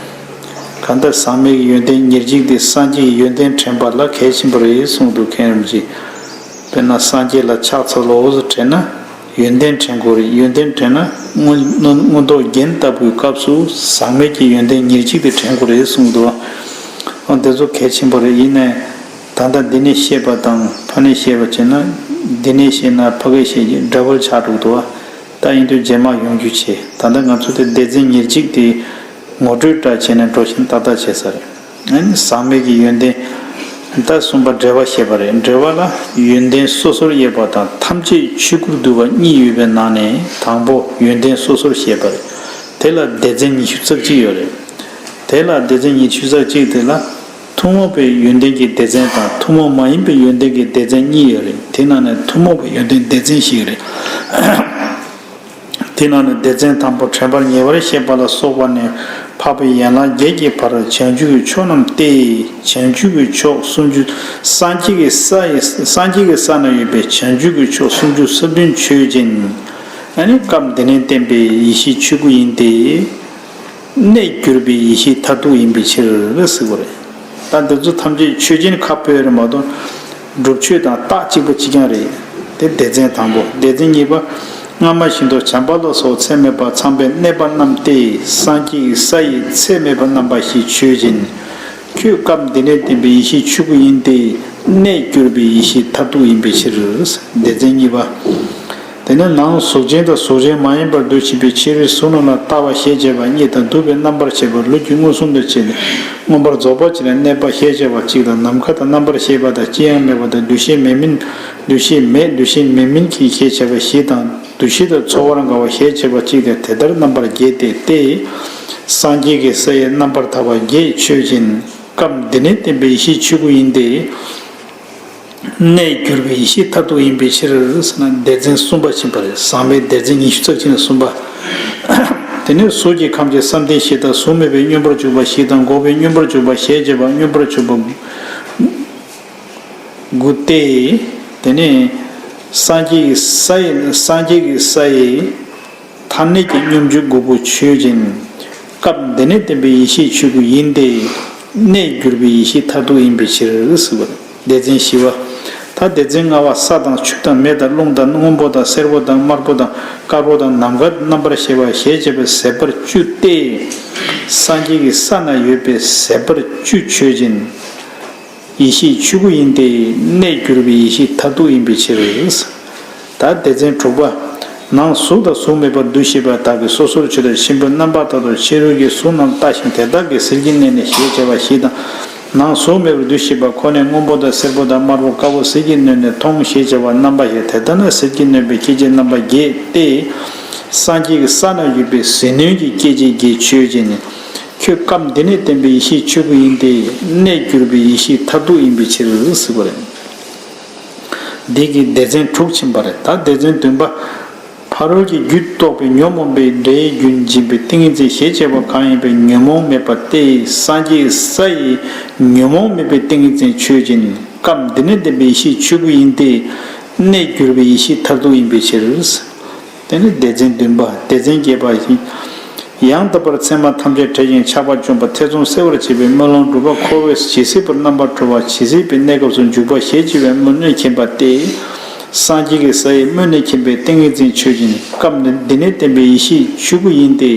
གང་ལྟར་ཟག་མེད་ཀྱི་ཡོན་ཏན་ཉེར་གཅིག་དེ་སངས་རྒྱས་ཀྱི་ཡོན་ཏན་དྲན་པ་ལ་གལ་ཆེན་པོ་རེད་གསུངས་འདུག་མཁན་རིན་པོ་ཆེས། དཔེར་ན་སངས་རྒྱས་ལ་ཕྱག་འཚལ་ལོ་ཟེར་དྲན་ན། ཡོན་ཏན་དྲན་དགོས་རེད། ཡོན་ཏན་དྲན་ན་མངོན་མངོན་མངོན་རྟོགས་རྒྱན་ལྟ་བུའི་སྐབས་སུ་ཟག་མེད་ཀྱི་ཡོན་ཏན་ཉེར་གཅིག་དེ་དྲན་དགོས་རེད་གསུངས་འདུག་ཨ། འདི་ཚོ་གལ་ཆེན་པོ་རེད། ཡིན་ནའི་ད་ལྟ་འདི་ནས་བཤད་པ་དང་ཕ་ནས་བཤད་པ་བྱས་ན། འདི་ནས་བཤད་ན་ཕ་གིར་བཤད་ཀྱི་འདྲ་བར་ཆགས་འགྲོ་གི་འདུག་ཨ། ད་ཡིན་དུས་རྗེས་མ་ཡོང་རྒྱུ་བྱེད། ད་ལྟ་ང་ཚོ་དེ་སྡེ་ཚན་ཉེར་གཅིག་དེ་ངོ་སྤྲོད་འདྲ་བྱས་ནས་འགྲོ་བཞིན་ཏག་ཏག་བྱས་ས་རེད། ཨ་ནི་ཟག་མེད་ཀྱི་ཡོན་ཏན། ད་གསུམ་པ་འབྲེལ་བ་བཤད་པ་རེད། འབྲེལ་བ་ལ་ཡོན་ཏན་སོ་སོར་དབྱེ་བ་དང་ཐམས་ཅད་ཆོས་སྐུར་བསྡུ་བ་གཉིས་ཡོད་པའི་ནང་ནས་དང་པོ་ཡོན་ཏན་སོ་སོར་བཤད་པ་རེད། དེ་ལ་སྡེ་ཚན་ཉི་ཤུ་རྩ་གཅིག་ཡོད་རེད། དེ་ལ་སྡེ་ཚན་ཉི་ཤུ་རྩ་གཅིག་དེ་ལ་ཐུན་མོང་བའི་ཡོན་ཏན་གྱི་སྡེ་ཚན་དང་ཐུན་མོང་མ་ཡིན་པའི་ཡོན་ཏན་གྱི་སྡེ་ཚན་གཉིས་ཡོད་རེད། དེ་ནང་ནས་ཐུན་མོང་བའི་ཡོན་ཏན་སྡེ་ཚན་ཞིག་རེད། དེ་ནང་ནས་སྡེ་ཚན་དང་པོ་དྲན་པར་ངེས་པར་ཤེས་པ་ལ་སོགས་པ་ནས་འཕགས་པའི་ཡན་ལག་བརྒྱད་ཀྱི་བར་བྱང་ཆུབ་ཀྱི་ཕྱོགས་རྣམས་ཏེ། བྱང་ཆུབ་ཀྱི་ཕྱོགས་སུམ་ཅུ། སངས་རྒྱས་ཀྱི་ས་ཡི་སངས་རྒྱས་ཀྱི་ས་ན་ཡོད་པའི་བྱང་ཆུབ་ཀྱི་ཕྱོགས་སུམ་ཅུ་རྩ་བདུན་ཆོས་ཅན། ཨ་ནི་སྐབས་འདི་ནས་བསྟན་པའི་ཡེ་ཤེས་ཆོས་སྐུ་ཡིན་ཏེ། གནས་གྱུར་པའི་ཡེ་ཤེས་མཐར་ཐུག་ཡིན་པའི་ཕྱིར་ཟེར་བ་རེད། ད་འདི་ཚོ་ཐམས་ཅད་ཆོས་ཅན། ཁ་ཕྱོགས་རེད་མ་གཏོགས་སྒྲུབ་ཆོས་དང་རྟགས་གཅིག་པ་གཅིག་རྐྱང་རེད། དེ་སྡེ་ཚན་དང་པོ། སྡེ་ཚན་གཉིས་པ། སྔ་མ་བཞིན་དུ་བྱམས་པ་ལ་སོགས་ཚད་མེད་པ་ཚངས་པའི་གནས་པ་རྣམས་ཏེ། སངས་རྒྱས་ཀྱི་ས་ཡི་ཚད་མེད་པ་རྣམ་པ་བཞི་ཆོས་ཅན། ཁྱོད་སྐབས་འདི་ནས་བསྟན་པའི་ཡེ་ཤེས་ཆོས་སྐུ་ཡིན་ཏེ། གནས་གྱུར་པའི་ཡེ་ཤེས་མཐར་ཐུག་ཡིན་པའི་ཕྱིར། སྡེ་ཚན་གཉིས་པ། དེ་ནས་ནང་གཟུགས་ཅན་དང་གཟུགས་ཅན་མ་ཡིན་པར་འདུ་བྱེད་པའི་ཕྱི་རོལ་གཟུགས་རྣམས་ལ་ལྟ་བ་ཞེས་བྱ་བ་གཉིས་དང་། འདུ་བའི་རྣམ་པར་བྱེད་པ་ལུས་ཀྱི་མངོན་སུམ་དུ་བྱེད་དེ། མངོན་པར་རྫོགས་པར་བྱེད་ལ་གནས་པ་ཞེས་བྱ་བ་གཅིག་དང་། ནམ་མཁའ་དང་རྣམ་པར་ཤེས་པ་དང་། ཅི་ཡང་མེད་པ་དང་། འདུ་ཤེས་མེད་མིན། འདུ་ཤེས་མེད་འདུ་ཤེས་མེད་མིན་གྱི་ཞེས་བྱ་བ་བཞི་དང་། འདུ་ཤེས་དང་ཚོར་བར་འགའ་བ་ཞེས་བྱ་བ་གཅིག་དང་། དེ་ལྟར་རྣམ་པར་བརྒྱད་དེ་སྟེ། སངས་རྒྱས་ཀྱི་ས་ཡི་རྣམ་པར་ཐར་པ་བརྒྱད་ཆོས་ཅན། སྐབས་འདི་ནས་བསྟན་པའི་ཡེ་ཤེས་ཆོས་སྐུ་ཡིན་ཏེ། གནས་གྱུར་པའི་ཡེ་ཤེས་མཐར་ཐུག་ཡིན་པའི་ཕྱིར་ཟེར་ན། སྡེ་ཚན་གསུམ་པ་ཕྱིན་པ་རེད། ཟག་མེད་སྡེ་ཚན་ཉི་ཤུ་རྩ་གཅིག་ནས་གསུམ་པ། དེ་ནས་གཟུགས་ཀྱི་ཁམས་ཀྱི་བསམ་གཏན་བཞི་དང་། གཟུགས་མེད་པའི་མངོན་པར་འཇུག་པ་བཞི་དང་། འགོག་པའི་མངོན་པར་འཇུག་པ་ཞེས་བྱ་བ་མངོན་པར་འཇུག་པ་དགུ་སྟེ། དེ་ནས་སངས་རྒྱས་ཀྱི་ས་ཡི་སངས་རྒྱས་ཀྱི་ས་ཡི་མཐར་གནས་ཀྱི་སྙོམས་འཇུག་དགུ་པོ་ཆོས་ཅན། སྐབས་འདི་ནས་བསྟན་པའི་ཡེ་ཤེས་ཆོས་སྐུ་ཡིན་ཏེ། གནས་གྱུར་པའི་ཡེ་ཤེས་མཐར་ཐུག་ཡིན་པའི་ཕྱིར་ཟེར་བ་རེད། སྡེ་ཚན་བཞི་པ། ད་སྡེ་ཚན་ལྔ་པ། ས་དང་ཆུ་དང་མེ་དང་རླུང་དང་སྔོན་པོ་དང་སེར་པོ་དང་དམར་པོ་དང་དཀར་པོ་དང་ནམ་མཁའ་རྣམ་པར་ཤེས་པ་ཞེས་བྱ་བའི་ཟད་པ་བཅུ་སྟེ། སངས་རྒྱས་ཀྱི་ས་ན་ཡོད་པའི་ཟད་པ་བཅུ་ཆོས་ཅན། ཡེ་ཤེས་ཆོས་སྐུ་ཡིན་ཏེ། གནས་གྱུར་པའི་ཡེ་ཤེས་མཐར་ཐུག་ཡིན་པའི་ཕྱིར། ད་སྡེ་ཚན་དྲུག་པ། ནང་གཟུགས་དང་གཟུགས་མེད་པར་འདུ་ཤེས་པ་དག་གིས་སོ་སོར་ཆོད་དེ་གཤིན་པོའི་རྣམ་པ་ལྟར་དུ་ཕྱི་རོལ་གྱི་གཟུགས་རྣམས་ལྟ་ཞིང་དེ་དག་གི་ཟིལ་གྱིས་མནན་ནས་ཞེས་བྱ་བ་བཞི་དང་། ནང་གཟུགས་མེད་པར་འདུ་ཤེས་པ་ཁོ་ནས་སྔོན་པོ་དང་སེར་པོ་དང་དམར་པོ་དཀར་པོ་ཟིལ་གྱིས་གནོན་ནས་མཐོང་ཞེས་བྱ་བ་རྣམ་པ་བཞི། དེ་ལྟར་ན་ཟིལ་གྱིས་གནོན་པའི་སྐྱེ་མཆེད་རྣམ་པ་བརྒྱད་དེ། སངས་རྒྱས་ཀྱི་ས་ན་ཡོད་པའི་ཟིལ་གནོན་གྱི་སྐྱེ་མཆེད་བརྒྱད་ཆོས་ཅན། ཁྱོད་སྐབས་འདི་ནས་བསྟན་པའི་ཡེ་ཤེས་ཆོས་སྐུ་ཡིན་ཏེ། གནས་གྱུར་པའི་ཡེ་ཤེས་མཐར་ཐུག་ཡིན་པའི་ཕྱིར་ཟེར་བ་རེད། འདི་གི་སྡེ་ཚན་དྲུག་ཕྱིན་པ་རེད། ད་སྡེ་ཚན་བདུན་པ། ཕ་རོལ་གྱི་རྒྱུད་རྟོགས་པའི་ཉོན་མོངས་པའི་འདྲེ་ཡི་རྒྱུན་འབྱིན་པའི་ཏིང་ངེ་འཛིན་ཞེས་བྱ་བ་གང་ཡིན་པའི་ཉོན་མོངས་མེད་པ་སྟེ། སངས་རྒྱས་ས་ཡི་ཉོན་མོངས་མེད་པའི་ཏིང་ངེ་འཛིན་ཆོས་ཅན། སྐབས་འདི་ནས་བསྟན་པའི་ཡེ་ཤེས་ཆོས་སྐུ་ཡིན་ཏེ། གནས་གྱུར་པའི་ཡེ་ཤེས་མཐར་ཐུག་ཡིན་པའི་ཕྱིར། དེ་ནི་སྡེ་ཚན་བདུན་པ། སྡེ་ཚན་བརྒྱད་པ་ཡིན། ཡང་དག་པར་མཚན་མ་ཐམས་ཅད་བྲལ་ཞིང་ཆགས་པ་བཅོམ་པ་ཐེ་ཚོམ་སེལ་བར་བྱེད་པའི་སྨོན་ལམ་སྒྲུབ་པ་འཁོར་བའི་ཇི་སྲིད་པར་རྣམ་པར་གྲོལ་བ་ཇི་སྲིད་པའི་གནས་སྐབས་སུ་འཇུག་པ་ཞེས་བྱ་བའི་སྨོན་ནུས་མཁྱེན་པ་སྟེ། སངས་རྒྱས་ཀྱི་ས་ཡི་སྨོན་ནུས་མཁྱེན་པའི་ཏིང་ངེ་འཛིན་ཆོས་ཅན། སྐབས་འདི་ནས་བསྟན་པའི་ཡེ་ཤེས་ཆོས་སྐུ་ཡིན་ཏེ།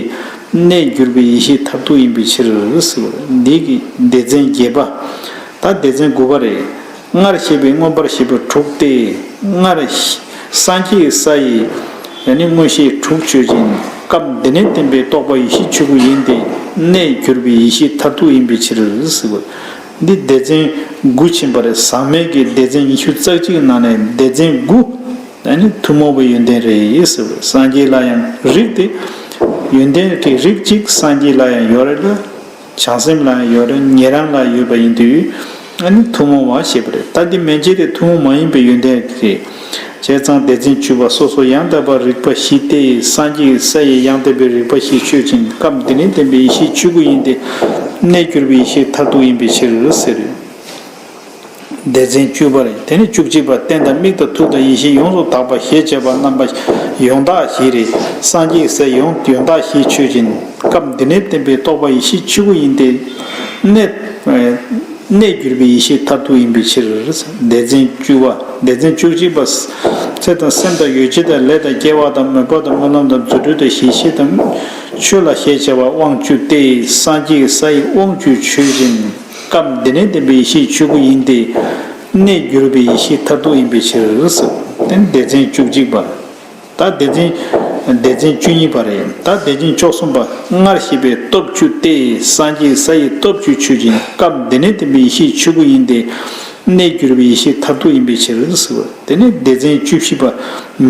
གནས་གྱུར་པའི་ཡེ་ཤེས་མཐར་ཐུག་ཡིན་པའི་ཕྱིར་ཟེར་བ་འདི་གི་སྡེ་ཚན་བརྒྱད་པ། ད་སྡེ་ཚན་དགུ་པ་རེད། སྔར་བཤད་པའི་མངོན་པར་ཤེས་པ་དྲུག་སྟེ། སྔར་སངས་རྒྱས་ས་ཡི་ཡང་ནི་མངོན་ཤེས་དྲུག་ཆོས་ཅན། སྐབས་འདི་ནས་བསྟན་པའི་རྟོགས་པ་ཡེ་ཤེས་ཆོས་སྐུ་ཡིན་ཏེ། གནས་གྱུར་པའི་ཡེ་ཤེས་མཐར་ཐུག་ཡིན་པའི་ཕྱིར་ཟེར་བ། འདི་སྡེ་ཚན་དགུ་ཕྱིན་པ་རེད། ཟག་མེད་ཀྱི་སྡེ་ཚན་ཉི་ཤུ་རྩ་གཅིག་ནང་ནས་སྡེ་ཚན་དགུ། ཡང་ནི་ཐུན་མོང་བའི་ཡོན་ཏན་རེད་ཟེར་བ། སངས་རྒྱས་ལ་ཡང་རིགས་ཏེ། ཡོན་ཏན་གྱི་རིགས་གཅིག་སངས་རྒྱས་ལ་ཡང་ཡོད་རེད་ལ། བྱང་སེམས་ལ་ཡང་ཡོད་རེད། ཉན་རང་ལ་ཡོད་པ་ཡིན་དུས། ཨ་ནི་ཐུན་མོང་བ་ཞེས་པ་རེད། ད་འདི་མན་ཆད་དེ་ཐུན་མོང་མ་ཡིན་པའི་ཡོན་ཏན་རེད། བྱས་ཙང་སྡེ་ཚན་བཅུ་པ། སོ་སོ་ཡང་དག་པར་རིག་པ་བཞི་སྟེ། སངས་རྒྱས་ས་ཡི་ཡང་དག་པའི་རིག་པ་བཞི་ཆོས་ཅན། སྐབས་འདི་ནས་བསྟན་པའི་ཡེ་ཤེས་ཆོས་སྐུ་ཡིན་ཏེ། གནས་གྱུར་པའི་ཡེ་ཤེས་མཐར་ཐུག་ཡིན་པའི་ཕྱིར་ཟེར། སྡེ་ཚན་བཅུ་པ་རེད། དེ་ནས་བཅུ་གཅིག་པ། རྟེན་དང་དམིགས་དང་ཐུགས་དང་ཡེ་ཤེས་ཡོངས་སུ་དག་པ་ཞེས་བྱ་བ་རྣམ་པ་ཡོན་བདག་བཞི་རེད། སངས་རྒྱས་ས་ཡི་ཡོན་བདག་བཞི་ཆོས་ཅན། སྐབས་འདི་ནས་བསྟན་པའི་རྟོགས་པ་ཡེ་ཤེས་ཆོས་སྐུ་ཡིན་ཏེ། གནས། གནས་གྱུར་པའི་ཡེ་ཤེས་མཐར་ཐུག་ཡིན་པའི་ཕྱིར། སྡེ་ཚན་བཅུ་པ། སྡེ་ཚན་བཅུ་གཅིག་པ། ཚེ་དང་སེམས་དང་ཡུལ་ཅན་དང་ལས་དང་སྐྱེ་བ་དང་མོས་པ་དང་སྨོན་ལམ་དང་རྫུ་འཕྲུལ་དང་ཞི་ཞིང་དང་ཆོས་ལ་ཞེས་བྱ་བ་དབང་བཅུ་སྟེ། སངས་རྒྱས་ས་ཡི་དབང་བཅུ་ཆོས་ཅན། སྐབས་འདི་ནས་བསྟན་པའི་ཡེ་ཤེས་ཆོས་སྐུ་ཡིན་ཏེ། གནས་གྱུར་པའི་ཡེ་ཤེས་མཐར་ཐུག་ཡིན་པའི་ཕྱིར། དེ་ནི་སྡེ་ཚན་བཅུ་གཅིག་པ། ད་སྡེ་ཚན། སྡེ་ཚན་བཅུ་གཉིས་པ་རེད། ད་སྡེ་ཚན་བཅུ་གསུམ་པ། སྔར་བཤད་པའི་སྟོབས་བཅུ་སྟེ། སངས་རྒྱས་ས་ཡི་སྟོབས་བཅུ་ཆོས་ཅན། སྐབས་འདི་ནས་བསྟན་པའི་ཡེ་ཤེས་ཆོས་སྐུ་ཡིན་ཏེ། གནས་གྱུར་པའི་ཡེ་ཤེས་མཐར་ཐུག་ཡིན་པའི་ཕྱིར་ཟེར་བ། དེ་ནས་སྡེ་ཚན་བཅུ་བཞི་པ།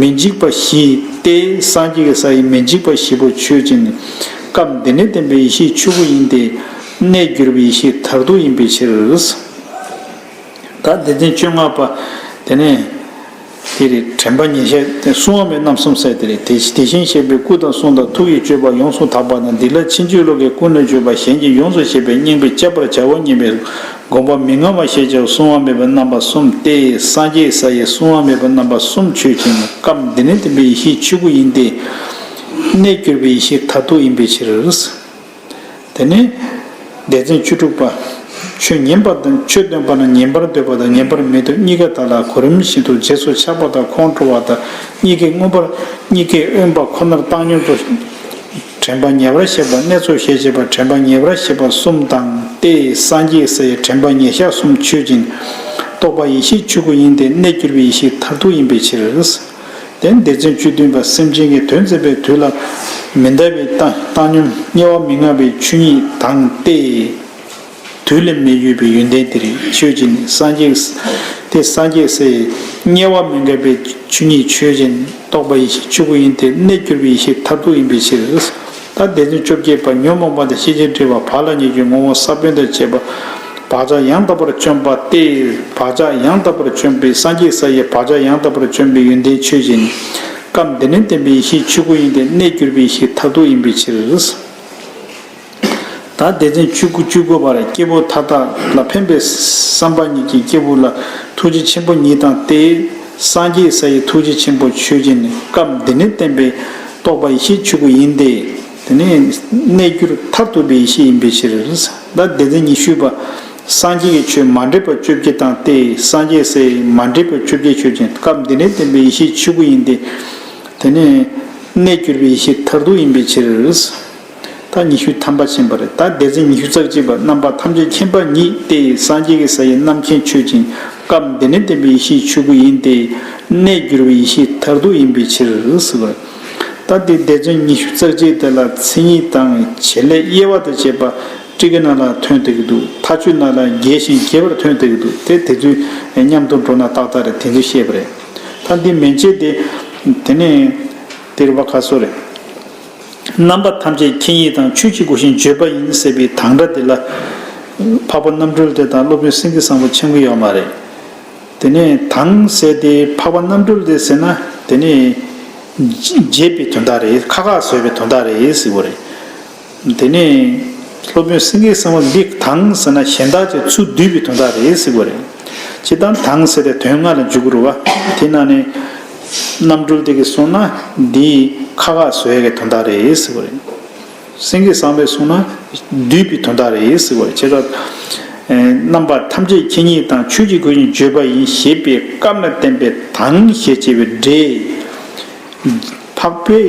མི་འཇིགས་པ་བཞི་སྟེ། སངས་རྒྱས་ཀྱི་ས་ཡི་མི་འཇིགས་པ་བཞི་པོ་ཆོས་ཅན། སྐབས་འདི་ནས་བསྟན་པའི་ཡེ་ཤེས་ཆོས་སྐུ་ཡིན་ཏེ། གནས་གྱུར་པའི་ཡེ་ཤེས་མཐར་ཐུག་ཡིན་པའི་ཕྱིར། ད་སྡེ་ཚན་བཅོ་ལྔ་པ། དེ་ནས། དེ་རེད། དྲན་པ་ཉེར་བཞག་དེ་གསུང་བ་མའི་རྣམ་གསུམ་ཟེར་དེ་རེད། དེ་དེ་བཞིན་གཤེགས་པའི་སྐུ་དང་གསུང་དང་ཐུགས་ཀྱི་སྤྱོད་པ་ཡོངས་སུ་དག་པ་དང་། འདི་ལ་ཕྱིན་ཅི་ལོག་གི་ཀུན་ནས་བརྗོད་པ་གཞན་གྱིས་ཡོངས་སུ་ཤེས་པའི་སྙིང་པོས་དཔྱད་པར་བྱ་བ་ཉིད་པའི་དགོངས་པ་མི་མངའ་བ་ཞེས་བྱ་བ་གསུང་བ་མེད་པའི་རྣམ་པ་གསུམ་སྟེ། སངས་རྒྱས་ས་ཡི་གསུང་བ་མེད་པའི་རྣམ་པ་གསུམ་ཆོས་ཅན། སྐབས་འདི་ནས་བསྟན་པའི་ཡེ་ཤེས་ཆོས་སྐུ་ཡིན་ཏེ། གནས་གྱུར་པའི་ཡེ་ཤེས་མཐར་ཐུག་ཡིན་པའི་ཕྱིར། དེ་ནས་སྡེ་ཚན་བཅུ་དྲུག་པ། ཆོས་ཉན་པ་དང་ཆོས་སྟོན་པ་ན་ཉན་པར་འདོད་པ་དང་ཉན་པར་མི་འདོད་གཉིས་ཀ་དག་ལ་གོ་རིམ་བཞིན་དུ་རྗེས་སུ་ཆགས་པ་དང་ཁོང་ཁྲོ་བ་དང་གཉིས་ཀས་མངོན་པར་གཉིས་ཀས་དབེན་པ་ཁོ་ནར་བཏང་སྙོམས་སུ་དྲན་པ་ཉེ་བར་བཤད་པ་གནས་ཚུལ་ཞེས་བྱ་བ་དྲན་པ་ཉེ་བར་བཤད་པ་གསུམ་དང་སྟེ། སངས་རྒྱས་ས་ཡི་དྲན་པ་ཉེར་བཞག་གསུམ་ཆོས་ཅན། རྟོགས་པ་ཡེ་ཤེས་ཆོས་སྐུ་ཡིན་ཏེ། གནས་གྱུར་པའི་ཡེ་ཤེས་མཐར་ཐུག་ཡིན་པའི་ཕྱིར། དེ་སྡེ་ཚན་བཅུ་བདུན་པ། སེམས་ཅན་གྱི་དོན་མཛད་པའི་དུས་ལ་མི་འདའ་བའི་བཏང་བཏང་སྙོམས་དམྱལ་བ་མི་མངའ་བའི་ཆོས་ཉིད་དང་སྟེ། དུས་ལས་མི་གཡོས་པའི་ཡོན་ཏན་དེ་རེད། ཆོས་ཅན། སངས་རྒྱས་དེ་སངས་རྒྱས་སའི་དམྱལ་བ་མི་མངའ་བའི་ཆོས་ཉིད་ཆོས་ཅན། རྟོགས་པ་ཡེ་ཤེས་ཆོས་སྐུ་ཡིན་ཏེ། གནས་གྱུར་པའི་ཡེ་ཤེས་མཐར་ཐུག་ཡིན་པའི་ཕྱིར། ད་སྡེ་ཚན་བཅོ་བརྒྱད་པ། ཉོན་མོངས་པ་དང་ཤེས་བྱའི་སྒྲིབ་པ་བག་ལ་ཉལ་གྱི་ངོ་བོ་ས་བོན་དང་བཅས་པ་བག་ཆགས་ཡང་དག་པར་བཅོམ་པ་སྟེ། བག་ཆགས་ཡང་དག་པར་བཅོམ་པའི་སངས་རྒྱས་ས་ཡི་བག་ཆགས་ཡང་དག་པར་བཅོམ་པའི་ཡོན་ཏན་ཆོས་ཅན། སྐབས་འདི་ནས་བསྟན་པའི་ཡེ་ཤེས་ཆོས་སྐུ་ཡིན་ཏེ། གནས་གྱུར་པའི་ཡེ་ཤེས་མཐར་ཐུག་ཡིན་པའི་ཕྱིར། ད་སྡེ་ཚན་བཅུ་དགུ་བཅུ་དགུ་པར་སྐྱེས་བུ་མཐའ་དག་ལ་ཕན་པའི་བསམ་པ་ཉིད་ཀྱིས་སྐྱེས་བུ་ལ་ཐུགས་རྗེ་ཆེན་པོ་ཉིད་དང་སྟེ། སངས་རྒྱས་ས་ཡི་ཐུགས་རྗེ་ཆེན་པོ་ཆོས་ཅན། སྐབས་འདི་ནས་བསྟན་པའི་རྟོགས་པ་ཡེ་ཤེས་ཆོས་སྐུ་ཡིན་ཏེ། དེ་ནས་གནས་གྱུར་མཐར་ཐུག་པའི་ཡེ་ཤེས་ཡིན་པའི་ཕྱིར། ད་སྡེ་ཚན་ཉི་ཤུ་པ། སངས་རྒྱས་ཀྱི་ཆོས་མ་འདྲེས་པ་བཅོ་བརྒྱད་དང་སྟེ། སངས་རྒྱས་སའི་མ་འདྲེས་པ་བཅོ་བརྒྱད་ཆོས་ཅན། སྐབས་འདི་ནས་བསྟན་པའི་ཡེ་ཤེས་ཆོས་སྐུ་ཡིན་ཏེ། དེ་ནས་གནས་གྱུར་པའི་ཡེ་ཤེས་མཐར་ཐུག་ཡིན་པའི་ཕྱིར། ད་ཉི་ཤུ་ཐམ་པ་ཕྱིན་པ་རེད། ད་སྡེ་ཚན་ཉི་ཤུ་རྩ་གཅིག་པ། རྣམ་པ་ཐམས་ཅད་མཁྱེན་པ་ཉིད་དེ། སངས་རྒྱས་ཀྱི་ས་ཡི་རྣམ་མཁྱེན་ཆོས་ཅན། སྐབས་འདི་ནས་བསྟན་པའི་ཡེ་ཤེས་ཆོས་སྐུ་ཡིན་ཏེ། གནས་གྱུར་པའི་ཡེ་ཤེས་མཐར་ཐུག་ཡིན་པའི་ཕྱིར་ཟེར་བ། ད་དེ་སྡེ་ཚན་ཉི་ཤུ་རྩ་གཅིག་དེ་ལ་མཚན་ཉིད་དང་བྱེད་ལས་དབྱེ་བ་དང་བཅས་པ་སྤྲི་ཀའི་ནང་ལ་ཐོན་བསྡད་ཀྱི་འདུག་མཐའ་དཔྱོད་ནང་ལ་རྒྱས་ཤིང་རྒྱས་པར་ཐོན་བསྡད་ཀྱི་འདུག་དེ་དེ་ཚོའི་མཉམ་དུ་འགྲོ་ན་ཏག་ཏག་རེད། དེ་ཚོ་བཤད་པ་རེད། ད་འདི་མན་ཆད་དེ། དེ་ནས་དེ་རུ་བ་ཁ་སོ་རེད། རྣམ་པ་ཐམས་ཅད་མཁྱེན་ཡིན་དང་ཆོས་ཀྱི་སྒོ་བཞིན་བརྗོད་པ་ཡིན་ཟེར་བའི་དང་སྒྲ་དེ་ལ། འཕགས་པ་རྣམ་གྲོལ་དེ་དང་སློབ་དཔོན་སེང་གེ་བཟང་པོ་འཆམ་གྱི་ཡོད་མ་རེད། དེ་ནས་དང་ཟེར་དེ་འཕགས་པ་རྣམ་གྲོལ་དེ་ཟེར་ན་དེ་ནས་འབྱེད་པའི་དོན་དག་རེད། ཁ་ཁ་བཟོས་པའི་དོན་དག་རེད་ཟེར་བ་རེད། དེ་ནས་སློབ་དཔོན་སེང་གེ་བཟང་པོ་འདི་དང་ཟེར་ན་གཞན་དག་ཅིག་ཚུར་བསྡུས་པའི་དོན་དག་རེད་ཟེར་བ་རེད། སྤྱིར་བཏང་དང་ཟེར་དེ་དོན་ལྔ་ལ་འཇུག་གི་རེད་བ། དེ་ནང་ནས་རྣམ་གྲོལ་དེ་གིས་གསུངས་ན་འདི་ཁ་ཁ་བཟོས་ཡ་གི་དོན་དག་རེད་ཟེར་བ་རེད། སེང་གེ་བཟང་པོས་གསུངས་ན་བསྡུས་པའི་དོན་དག་རེད་ཟེར་བ་རེད། བྱས་ཙང་། རྣམ་པ་ཐམས་ཅད་མཁྱེན་ཉིད་དང་ཆོས་ཀྱི་སྒོ་བཞིན་བརྗོད་པ་ཡིན་ཞེས་པའི་སྐབས་ན་བསྟན་པའི་དང་ཞེས་བྱ་བའི་སྒྲས། འཕགས་པས་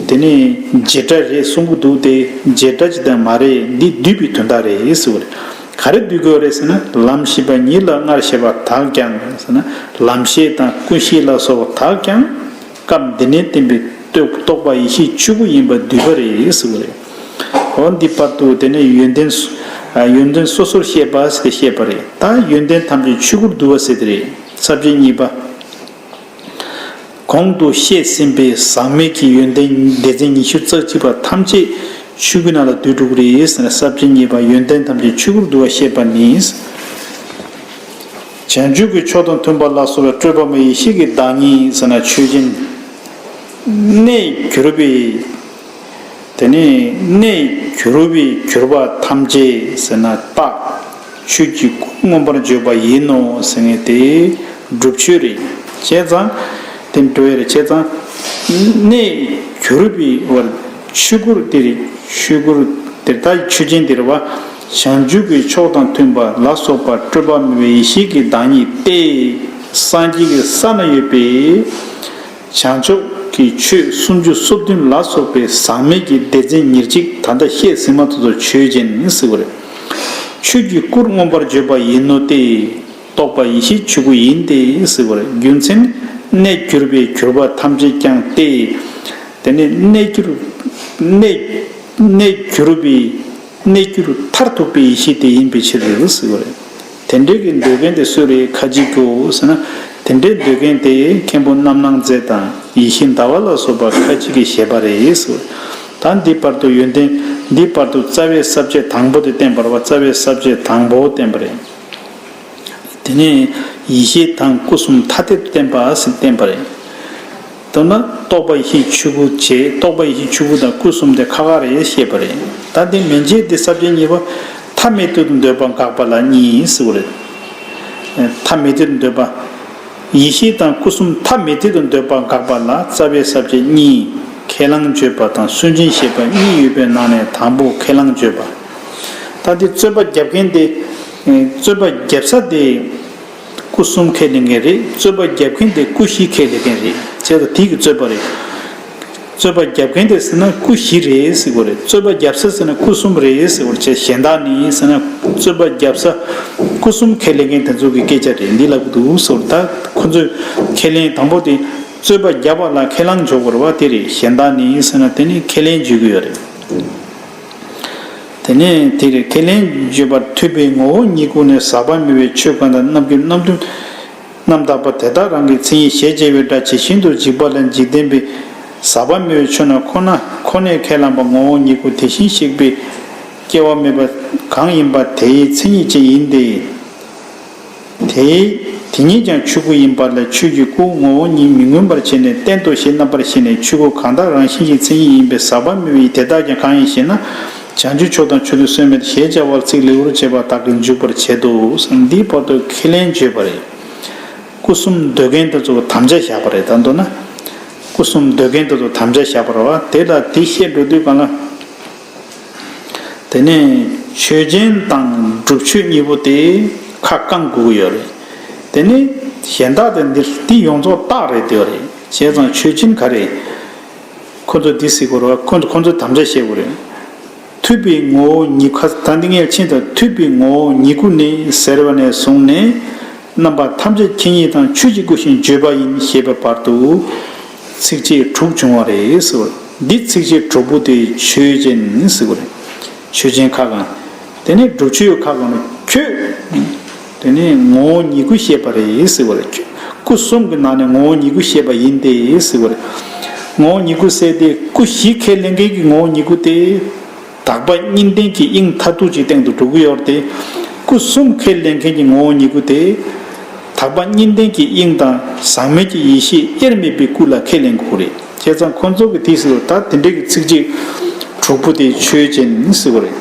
དེ་ནི་བྱེད་སྒྲ་རེད་གསུང་གི་འདུག་སྟེ། བྱེད་སྒྲ་ཅིག་དང་མ་རེད། འདི་བསྡུས་པའི་དོན་དག་རེད་ཟེར་བ་རེད། ག་རེ་བསྡུས་དགོས་རེད་ཟེར་ན། ལམ་ཤེས་པ་ཉིད་ལ་སྔར་བཤད་པ་དག་ཀྱང་ཟེར་ན། ལམ་ཤེས་དང་ཀུན་ཤེས་ལ་སོགས་པ་དག་ཀྱང་། སྐབས་འདི་ནས་བསྟན་པའི་རྟོགས་རྟོགས་པ་ཡེ་ཤེས་ཆོས་སྐུ་ཡིན་པ་བསྡུས་པ་རེད་ཟེར་བ་རེད། འོ་འདི་བར་དུ་དེ་ནས་ཡོན་ཏན་སོ་ཡོན་ཏན་སོ་སོར་བཤད་པ་ཟེར་ཏེ་བཤད་པ་རེད། ད་ཡོན་ཏན་ཐམས་ཅད་ཆོས་སྐུར་བསྡུ་བ་ཟེར་དེ་རེད། ས་བཅད་གཉིས་པ། གོང་དུ་བཤད་ཟིན་པའི་ཟག་མེད་ཀྱི་ཡོན་ཏན་སྡེ་ཚན་ཉི་ཤུ་རྩ་གཅིག་པ་ཐམས་ཅད་ཆོས་སྐུའི་ནང་ལ་བསྡུས་འགྲོ་གི་རེད་ཟེར་ན། ས་བཅད་གཉིས་པ། ཡོན་ཏན་ཐམས་ཅད་ཆོས་སྐུར་བསྡུ་བ་བཤད་པ་ནི། བྱང་ཆུབ་ཀྱི་ཕྱོགས་དང་མཐུན་པ་ལ་སོགས་པའི་སྤྲོས་པ་མེད་ཡེ་ཤེས་ཀྱི་བདག་ཉིད་ཟེར་ན་ཆོས་ཅན། གནས་གྱུར་པའི། དེ་ནས་གནས་གྱུར་པའི་གྱུར་པ་ཐམས་ཅད་ཟེར་ན་རྟགས་ཆོས་ཀྱི་སྐུ་མངོན་པར་བརྗོད་པ་ཡིན་ནོ་ཟེར་མཁན་དེ་སྒྲུབ་ཆོས་རེད། བྱས་ཙང་དེ་འགྲོ་ཡ་རེད། བྱས་ཙང་གནས་གྱུར་པའི་བར་ཆོས་སྐུར་དེ་རེད། ཆོས་སྐུར་དེ་ད་ཆོས་ཅན་དེ་རེད་བ། བྱང་ཆུབ་ཀྱི་ཕྱོགས་དང་མཐུན་པ་ལ་སོགས་པ་སྤྲོས་པ་མེད་པའི་ཡེ་ཤེས་ཀྱི་བདག་ཉིད་དེ། སངས་རྒྱས་ཀྱི་ས་ན་ཡོད་པའི་བྱང་ཆུབ་ཀྱི་ཆོས་སུམ་ཅུ་སོ་བདུན་ལ་སོགས་པའི་ཟག་མེད་ཀྱི་སྡེ་ཚན་ཉེར་གཅིག་ད་ལྟ་བཤད་ཟིན་མ་ཐག་ཏུ་ཆོས་ཅན་ཟེར་བ་རེད། ཆོས་ཀྱི་སྐུར་མངོན་པར་བརྗོད་པ་ཡིན་ནོ་སྟེ། རྟོག་པ་ཡེ་ཤེས་ཆོས་སྐུ་ཡིན་ཏེ་ཟེར་བ་རེད། རྒྱུ་མཚན་གནས་གྱུར་པའི་གྱུར་པ་ཐམས་ཅད་ཀྱང་སྟེ། དེ་ནི་གནས་གྱུར་གནས་གནས་གྱུར་པའི་གནས་གྱུར་མཐར་ཐུག་པའི་ཡེ་ཤེས་དེ་ཡིན་པའི་ཕྱིར་ཟེར་བ་རེད། དེ་འདྲའི་གི་འདོད་མཁན་དེ་སུ་རེད། ཁ་ཅིག་གོ་ཟེར་ན། དེ་འདྲའི་འདོད་མཁན་དེ་མཁན་པོ་རྣམ་སྣང་མཛད་དང་ཡིད་བཞིན་ཟླ་བ་ལ་སོགས་པ་ཁ་ཅིག་གིས་བཞེད་པ་རེད་ཟེར་བ་རེད། ད་འདི་བར་དུ་ཡོན་ཏན་འདི་བར་དུ་རྩ་བའི་ས་བཅད་དང་པོ་དེ་བསྟན་པ་རེད་བ། རྩ་བའི་ས་བཅད་དང་པོ་བསྟན་པ་རེད། དེ་ནས་ཡེ་ཤེས་དང་སྐུ་གསུམ་ཐ་དད་དུ་བསྟན་པ་ཟེར་བསྟན་པ་རེད། མདོར་ན་རྟོག་པ་ཡེ་ཤེས་ཆོས་སྐུ་བྱས། རྟོག་པ་ཡེ་ཤེས་ཆོས་སྐུ་དང་སྐུ་གསུམ་དེ་ཁ་ཁ་རེ་བཤད་པ་རེད། ད་དེ་མན་ཆད་དེ་ས་བཅད་གཉིས་པ་ཐ་མི་དད་དུ་འདོད་པ་དགག་པ་ལ་གཉིས་ཟེར་བ་རེད། ཐ་མི་དད་དུ་འདོད་པ། ཡེ་ཤེས་དང་སྐུ་གསུམ་ཐ་མི་དད་དུ་འདོད་པ་དགག་པ་ལ་རྩ་བའི་ས་བཅད་གཉིས། ཁས་བླངས་བརྗོད་པ་དང་སུན་འབྱིན་བཤད་པ་གཉིས་ཡོད་པའི་ནང་ནས་དང་པོ་ཁས་བླངས་བརྗོད་པ། ད་དེ་རྩོད་པ་རྒྱབ་མཁན་དེ། རྩོད་པ་རྒྱབ་ས་དེ། སྐུ་གསུམ་ཁས་ལེན་མཁན་རེད། རྩོད་པ་རྒྱབ་མཁན་དེ་སྐུ་བཞི་ཁས་ལེན་མཁན་རེད། བྱས་ཙང་དེ་གི་རྩོད་པ་རེད། རྩོད་པ་རྒྱབ་མཁན་དེ་ཟེར་ན་སྐུ་བཞི་རེད་ཟེར་དགོས་རེད། རྩོད་པ་རྒྱབ་ས་ཟེར་ན་སྐུ་གསུམ་རེད་ཟེར་དགོས་རེད། བྱས་གཞན་དག་ནི་ཟེར་ན་རྩོད་པ་རྒྱབ་ས་སྐུ་གསུམ་ཁས་ལེན་མཁན་དེ་ཚོ་གི་སྐད་ཆ་རེད། འདི་ལབ་ཀྱི་འདུག་ཟེར། ད་ཁོ་ཚོས་ཁས་ལེན་དང་པོ་དེ་རྩོད་པ་རྒྱབ་པ་ལ་ཁས་བླངས་འཇོག་དགོས་རེད་བ། དེ་རེད། གཞན་དག་ནི་ཟེར་ན་དེ་ནི་ཁས་ལེན་བརྗོད་ཀྱི་ཡོད་རེད། དེ་ནས་དེ་རེད། ཁས་ལེན་བརྗོད་པར་ཐུབ་པའི་ངོ་བོ་ཉིད་སྐུ་ནི་ཟག་པ་མེད་པའི་ཆོས་གང་དག་རྣམ་འགྱུར་རྣམ་གྲོལ་རྣམ་དག་པ་དེ་དག་རང་གི་མཚན་ཉིད་ཞེས་བྱ་བའི་སྒྲ་ཇི་བཞིན་དུ་འཇིག་པ་ལས་འཇིག་རྟེན་པའི་ཟག་པ་མེད་པའི་ཆོས་རྣམས་ཁོ་ན་ཁོ་ནས་ཁས་བླངས་པ་ངོ་བོ་ཉིད་སྐུ་དེ་བཞིན་གཤེགས་པའི་སྐྱེ་བ་མེད་པ་གང་ཡིན་པ་དེའི་མཚན་ཉིད་ཅན་ཡིན་ཏེ། དེའི་དེ་ཉིད་ཀྱང་ཆོས་སྐུ་ཡིན་པ་ལས་ཆོས་ཀྱི་སྐུ་ངོ་བོ་ཉིད་མི་མངོན་པར་བྱས་ནས་གཏན་དུ་ཞེ་རྣམ་པར་ཤེས་ནས་ཆོས་སྐུ་གང་དག་རང་བཞིན་གྱི་མཚན་ཉིད་ཡིན་པས་ཟག་པ་མེད་པ་ཡི་དེ་དག་ཀྱང་གང་ཡིན་ཞེ་ན། བྱང་ཆུབ་མཆོག་དང་མཆོག་ཏུ་གསོལ་མེད་ཞེས་བྱ་བར་ཚིག་ལེའུར་བྱས་པ་དག་གིས་འཇུག་པར་བྱེད་དོ། འདིའི་བར་དུ་ཁས་ལེན་བརྗོད་པ་རེད། སྐུ་གསུམ་འདོད་མཁན་དེ་ཚོ་དམ་བཅའ་བཞག་པ་རེད། ད་མདོར་ན། སྐུ་གསུམ་འདོད་མཁན་དེ་ཚོ་དམ་བཅའ་བཞག་པ་རེད་བ། དེ་ལ་དེ་བཤད་འགྲོ་དུས་གང་ལ། དེ་ནས་ཆོས་ཅན་དང་སྒྲུབ་ཆོས་གཉིས་པོ་དེ་ཁ་བསྐང་དགོས་ཀྱི་ཡོད་རེད། དེ་ནས་གཞན་དག་དེ་འདི་འདི་ཡོངས་རྫོགས་རྟགས་རེད་དེ་རེད། བྱས་ཙང་ཆོས་ཅན་ག་རེ། ཁོ་ཚོ་འདི་ཟེར་དགོས་རེད་བ། ཁོ་ཁོ་ཚོ་དམ་བཅའ་བྱེད་དགོས་རེད། ཐུབ་པའི་ངོ་བོ་ཉིད་ཁ་ད་འདི་ངས་ཕྱིན་དང་། ཐུབ་པའི་ངོ་བོ་ཉིད་སྐུ་ནི་ཟེར་བ་ནས་བཟུང་ནས། རྣམ་པ་ཐམས་ཅད་མཁྱེན་ཉིད་དང་ཆོས་ཀྱི་སྐུ་བཞིན་བརྗོད་པ་ཡིན་ཞེས་པའི་བར་དུ་ཚིགས་བཅད་དྲུག་བྱུང་བ་རེད་ཟེར་བ། འདི་ཚིགས་བཅད་དྲུག་པོ་དེ་ཆོས་ཅན་ཟེར་བ་རེད། ཆོས་ཅན་ཁ་གང་། དེ་ནས་སྒྲུབ་ཆོས་ཁ་གང་ལ་ཁྱོད། དེ་ནས་ངོ་བོ་ཉིད་སྐུ་ཤེས་པ་རེད་ཟེར་བ་རེད། ཁྱོད་སྐུ་གསུམ་གྱི་ནང་ནས་ངོ་བོ་ཉིད་སྐུ་ཤེས་པ་ཡིན་ཏེ་ཟེར་བ་རེད། ངོ་བོ་ཉིད་སྐུ་ཟེར་དེ་སྐུ་བཞི་ཁས་ལེན་མཁན་གྱི་ངོ་བོ་ཉིད་སྐུ་དེ། དག་པ་གཉིས་ལྡན་གྱི་དབྱིངས་མཐར་ཐུག་ཅིག་སྟེང་དུ་འགྲོ་གི་ཡོད་དེ། སྐུ་གསུམ་ཁས་ལེན་མཁན་གྱི་ངོ་བོ་ཉིད་སྐུ་དེ། དག་པ་གཉིས་ལྡན་གྱི་དབྱིངས་དང་ཟག་མེད་ཀྱི་ཡེ་ཤེས་དབྱེར་མེད་པའི་སྐུ་ལ་ཁས་ལེན་དགོས་རེད། བྱས་ཙང་ཁོང་ཚོ་གི་དེ་ཟེར་བ་ད་དེ་འདྲའི་གི་ཚིགས་བཅད་དྲུག་པོ་དེ་ཆོས་ཅན་ཟེར་བ་རེད།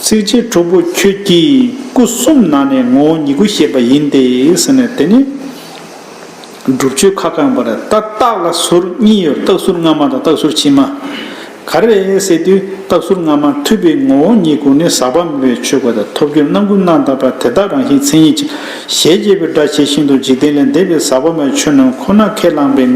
ཚིགས་བཅད་དྲུག་པོ་ཁྱོད་ཀྱིས་སྐུ་གསུམ་ནང་ནས་ངོ་བོ་ཉིད་སྐུ་ཤེས་པ་ཡིན་ཏེ་ཟེར་ནས་དེ་ནི། སྒྲུབ་ཆོས་ཁ་བསྐང་པ་རེད། ད་རྟགས་ལ་ཟུར་གཉིས་ཡོད། རྟགས་ཟུར་སྔ་མ་དང་རྟགས་ཟུར་ཕྱི་མ། ག་རེ་རེད་ཟེར་དུས་རྟགས་ཟུར་སྔ་མ་ཐུབ་པའི་ངོ་བོ་ཉིད་སྐུ་ནི་ཟག་པ་མེད་པའི་ཆོས་སྐུ་དང་ཐོབ་བྱར་རྣམ་ཀུན་རྣམ་དག་པ་དེ་དག་རང་བཞིན་མཚན་ཉིད་ཅན་ཞེས་བྱ་བའི་སྒྲ་ཇི་བཞིན་དུ་འཇིག་རྟེན་ལས་འདས་པའི་ཟག་པ་མེད་ཆོས་རྣམས་ཁོ་ན་ཁས་བླངས་པའི་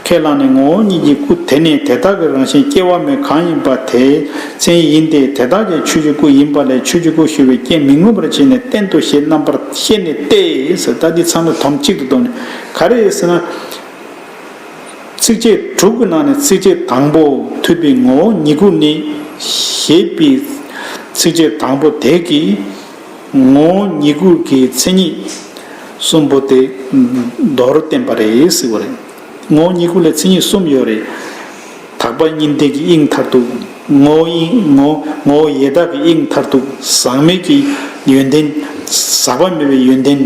ཁས་བླངས་ནས་ངོ་བོ་ཉིད་ཀྱི་སྐུ་དེ་ནི་དེ་དག་གི་རང་བཞིན་སྐྱེ་བ་མེད་གང་ཡིན་པ་དེའི་མཚན་ཡིན་ཏེ། དེ་དག་ཀྱང་ཆོས་ཀྱི་སྐུ་ཡིན་པ་ལས་ཆོས་ཀྱི་སྐུ་ཞེས་པའི་རྐྱེན་མི་མངོན་པར་བྱས་ནས་གཏན་དུ་ཞེ་རྣམ་པར་ཤེས་ནས་ཏེ་ཟེར། ད་འདི་ཚང་མ་དོན་གཅིག་ཏུ་བསྡོམས་ནས་ག་རེ་རེད་ཟེར་ན། ཚིགས་བཅད་དྲུག་གི་ནང་ནས་ཚིགས་བཅད་དང་པོ་ཐུབ་པའི་ངོ་བོ་ཉིད་སྐུ་ནི་ཞེས་པའི་ཚིགས་བཅད་དང་པོ་དེ་གིས་ངོ་བོ་ཉིད་སྐུ་གི་མཚན་ཉིད་གསུམ་པོ་དེ་མདོར་བསྟན་པ་རེད་ཟེར་བ་རེད། ངོ་བོ་ཉིད་སྐུ་ལ་མཚན་ཉིད་གསུམ་ཡོད་རེད། དག་པ་གཉིས་ལྡན་གྱི་དབྱིངས་མཐར་ཐུག་ངོ་བོ་དབྱིངས་ངོ་ངོ་བོ་ཡེ་དག་གི་དབྱིངས་མཐར་ཐུག་ཟག་མེད་ཀྱི་ཡོན་ཏན། ཟག་པ་མེད་པའི་ཡོན་ཏན་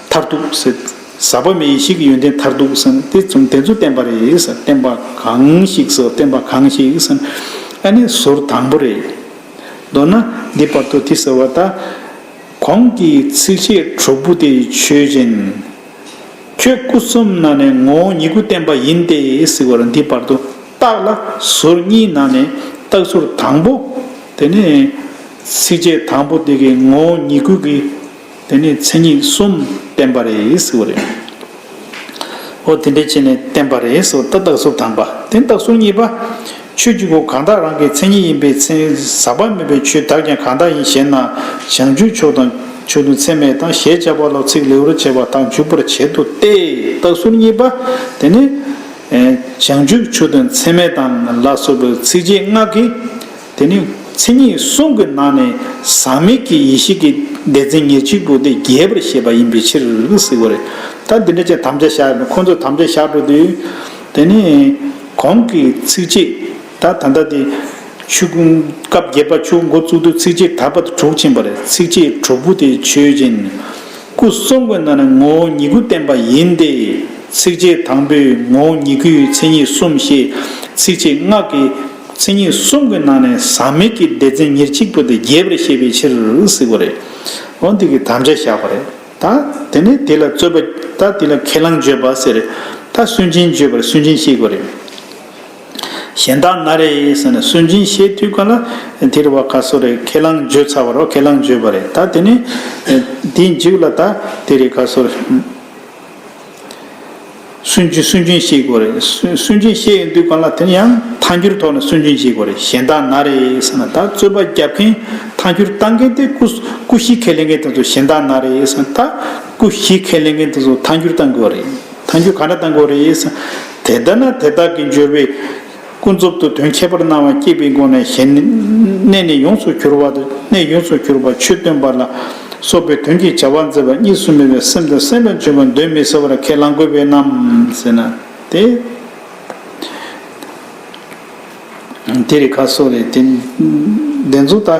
མཐར་ཐུག་ཟེར། ཟག་པ་མེད་ཡེ་ཤེས་ཀྱི་ཡོན་ཏན་མཐར་ཐུག་ཟེར། དེ་ཚོ་དེ་ཚོ་བསྟན་པ་རེད་ཟེར། བསྟན་པ་གང་ཞིག་ཟེར། བསྟན་པ་གང་ཞིག་ཟེར། ཨ་ནི་ཟུར་དང་པོ་རེད། མདོར་ན་འདི་བར་དུ་དེ་ཟེར་བ་ད། གོང་གི་ཚིགས་བཅད་དྲུག་པོ་དེ་ཆོས་ཅན། ཁྱོད་སྐུ་གསུམ་ནང་ནས་ངོ་བོ་ཉིད་སྐུ་བསྟན་པ་ཡིན་ཏེ་ཟེར་བ་ལ་འདི་བར་དུ་རྟགས་ལ་ཟུར་གཉིས་ནང་ནས་རྟགས་ཟུར་དང་པོ་དེ་ནི་ ཚིགས་བཅད་དང་པོ་དེ་གའི་ངོ་བོ་ཉིད་སྐུ་གི་དེ་ནི་མཚན་ཉིད་གསུམ་བསྟན་པ་རེད་ཟེར་བ་རེད། འོ་དེ་འདྲ་བྱས་ནས་བསྟན་པ་རེད་ཟེར་བ་ད་རྟགས་གསལ་དང་པོ། དེ་རྟགས་གསལ་གཉིས་པ། ཆོས་ཀྱི་སྒོ་གང་དག་རང་གི་མཚན་ཉིད་ཡིན་པའི་ཚེ་ཟག་པ་མེད་པའི་ཆོས་དག་ཀྱང་གང་དག་ཡིན་ཞེ་ན། བྱང་ཆུབ་མཆོག་དང་མཆོག་ཏུ་ཚད་མེད་དང་ཞེས་བྱ་བ་ལ་ཚིག་ལེའུར་བྱས་པ་དང་འཇུག་པར་བྱེད་དོ་སྟེ། རྟགས་གསལ་གཉིས་པ། དེ་ནི་བྱང་ཆུབ་མཆོག་ཏུ་ཚད་མེད་དང་ལ་སོགས་པའི་ཚིགས་བཅད་ལྔ་གིས། དེ་ནི་མཚན་ཉིད་གསུམ་གྱི་ནང་ནས་ཟག་མེད་ཀྱི་ཡེ་ཤེས་ཀྱི་སྡེ་ཚན་ཉེར་གཅིག་པོ་དེ་རྒྱས་པར་བཤད་པ་ཡིན་པའི་ཕྱིར་ཟེར་བ་རེད། ད་འདི་འདྲ་ཅན་དམ་བཅའ་བཞག་ནས་ཁོང་ཚོས་དམ་བཅའ་བཞག་འགྲོ་དུས། དེ་ནི་གོང་གི་ཚིགས་བཅད་ད་ད་ལྟ་དེ་ཆོས་སྐུ་སྐབས་བརྒྱད་པ་ཆོས་འགོ་བཙུགས་དུས་ཚིགས་བཅད་དང་པོ་དེ་དྲུག་ཕྱིན་པ་རེད། ཚིགས་བཅད་དྲུག་པོ་དེ་ཆོས་ཅན། སྐུ་གསུམ་གྱི་ནང་ནས་ངོ་བོ་ཉིད་སྐུ་བསྟན་པ་ཡིན་ཏེ། ཚིགས་བཅད་དང་པོས་ངོ་བོ་ཉིད་སྐུའི་མཚན་ཉིད་གསུམ་བཤད། ཚིགས་བཅད་ལྔ་གིས་མཚན་ཉིད་གསུམ་གྱི་ནང་ནས་ཟག་མེད་ཀྱི་སྡེ་ཚན་ཉེར་གཅིག་པོ་དེ་རྒྱས་པར་བཤད་པའི་ཕྱིར་ཟེར་བ་རེད། འོ་འདི་གི་དམ་བཅའ་བཞག་པ་རེད། ད་དེ་ནས་དེ་ལ་རྩོད་པ། ད་དེ་ལ་ཁས་བླངས་བརྗོད་པ་ཟེར། ད་སུན་འབྱིན་བརྗོད་པར་སུན་འབྱིན་བཤད་དགོས་རེད། གཞན་དག་ན་རེ་ཟེར་ནས་སུན་འབྱིན་བཤད་དུས་ག་ལ་དེ་རེད་བ། ག་སོ་རེད། ཁས་བླངས་བརྗོད་ཚར་བ་རོ། ཁས་བླངས་བརྗོད་པ་རེད། ད་དེ་ནི་དེའི་མཇུག་ལ་ད་དེ་རེད། ག་སོ་རེད། སུན་འབྱིན་སུན་འབྱིན་བཤད་དགོས་རེད། སུན་སུན་འབྱིན་བཤད་ཡོང་དུས་ག་ལ་དེ་ནི་ཡང་ཐལ་འགྱུར་ཐོག་ནས་སུན་འབྱིན་བཤད་དགོས་རེད། གཞན་དག་ན་རེ་ཟེར་ན་ད་རྩོད་པ་རྒྱབ་མཁན་ཐལ་འགྱུར་བཏང་མཁན་དེ་སྐུ་སྐུ་བཞི་ཁས་ལེན་མཁན་དེ་ཚོ་གཞན་དག་ན་རེ་ཟེར་ན། ད་སྐུ་བཞི་ཁས་ལེན་མཁན་དེ་ཚོ་ཐལ་འགྱུར་བཏང་དགོས་རེད། ཐལ་འགྱུར་ག་འདྲ་བཏང་དགོས་རེད། དེ་ལྟ་ན་དེ་དག་གི་སྦྱོར་བས་ཀུན་རྫོབ་ཏུ་དོན་ཁྱད་པར་སྣང་བ་སྐྱེད་པའི་སྒོ་ནས་གཞན་གནས་ནི་ཡོངས་སུ་གྱུར་པ་དང་གནས་ཡོངས་སུ་གྱུར་པ་ཆོས་སྟོན་པ་ལ་སོགས་པའི་དོན་གྱི་བྱ་བ་མཛད་པ་གཉིས་སུ་མེད་པའི་སེམས་དང་སེམས་ལས་བྱུང་བ་གདོན་མི་ཟ་བར་ཁས་བླང་དགོས་པས་ན་ཟེར་ན། དེ་དེ་རེད། ག་སོ་རེད། དེ་དེ་ཚོ་ད་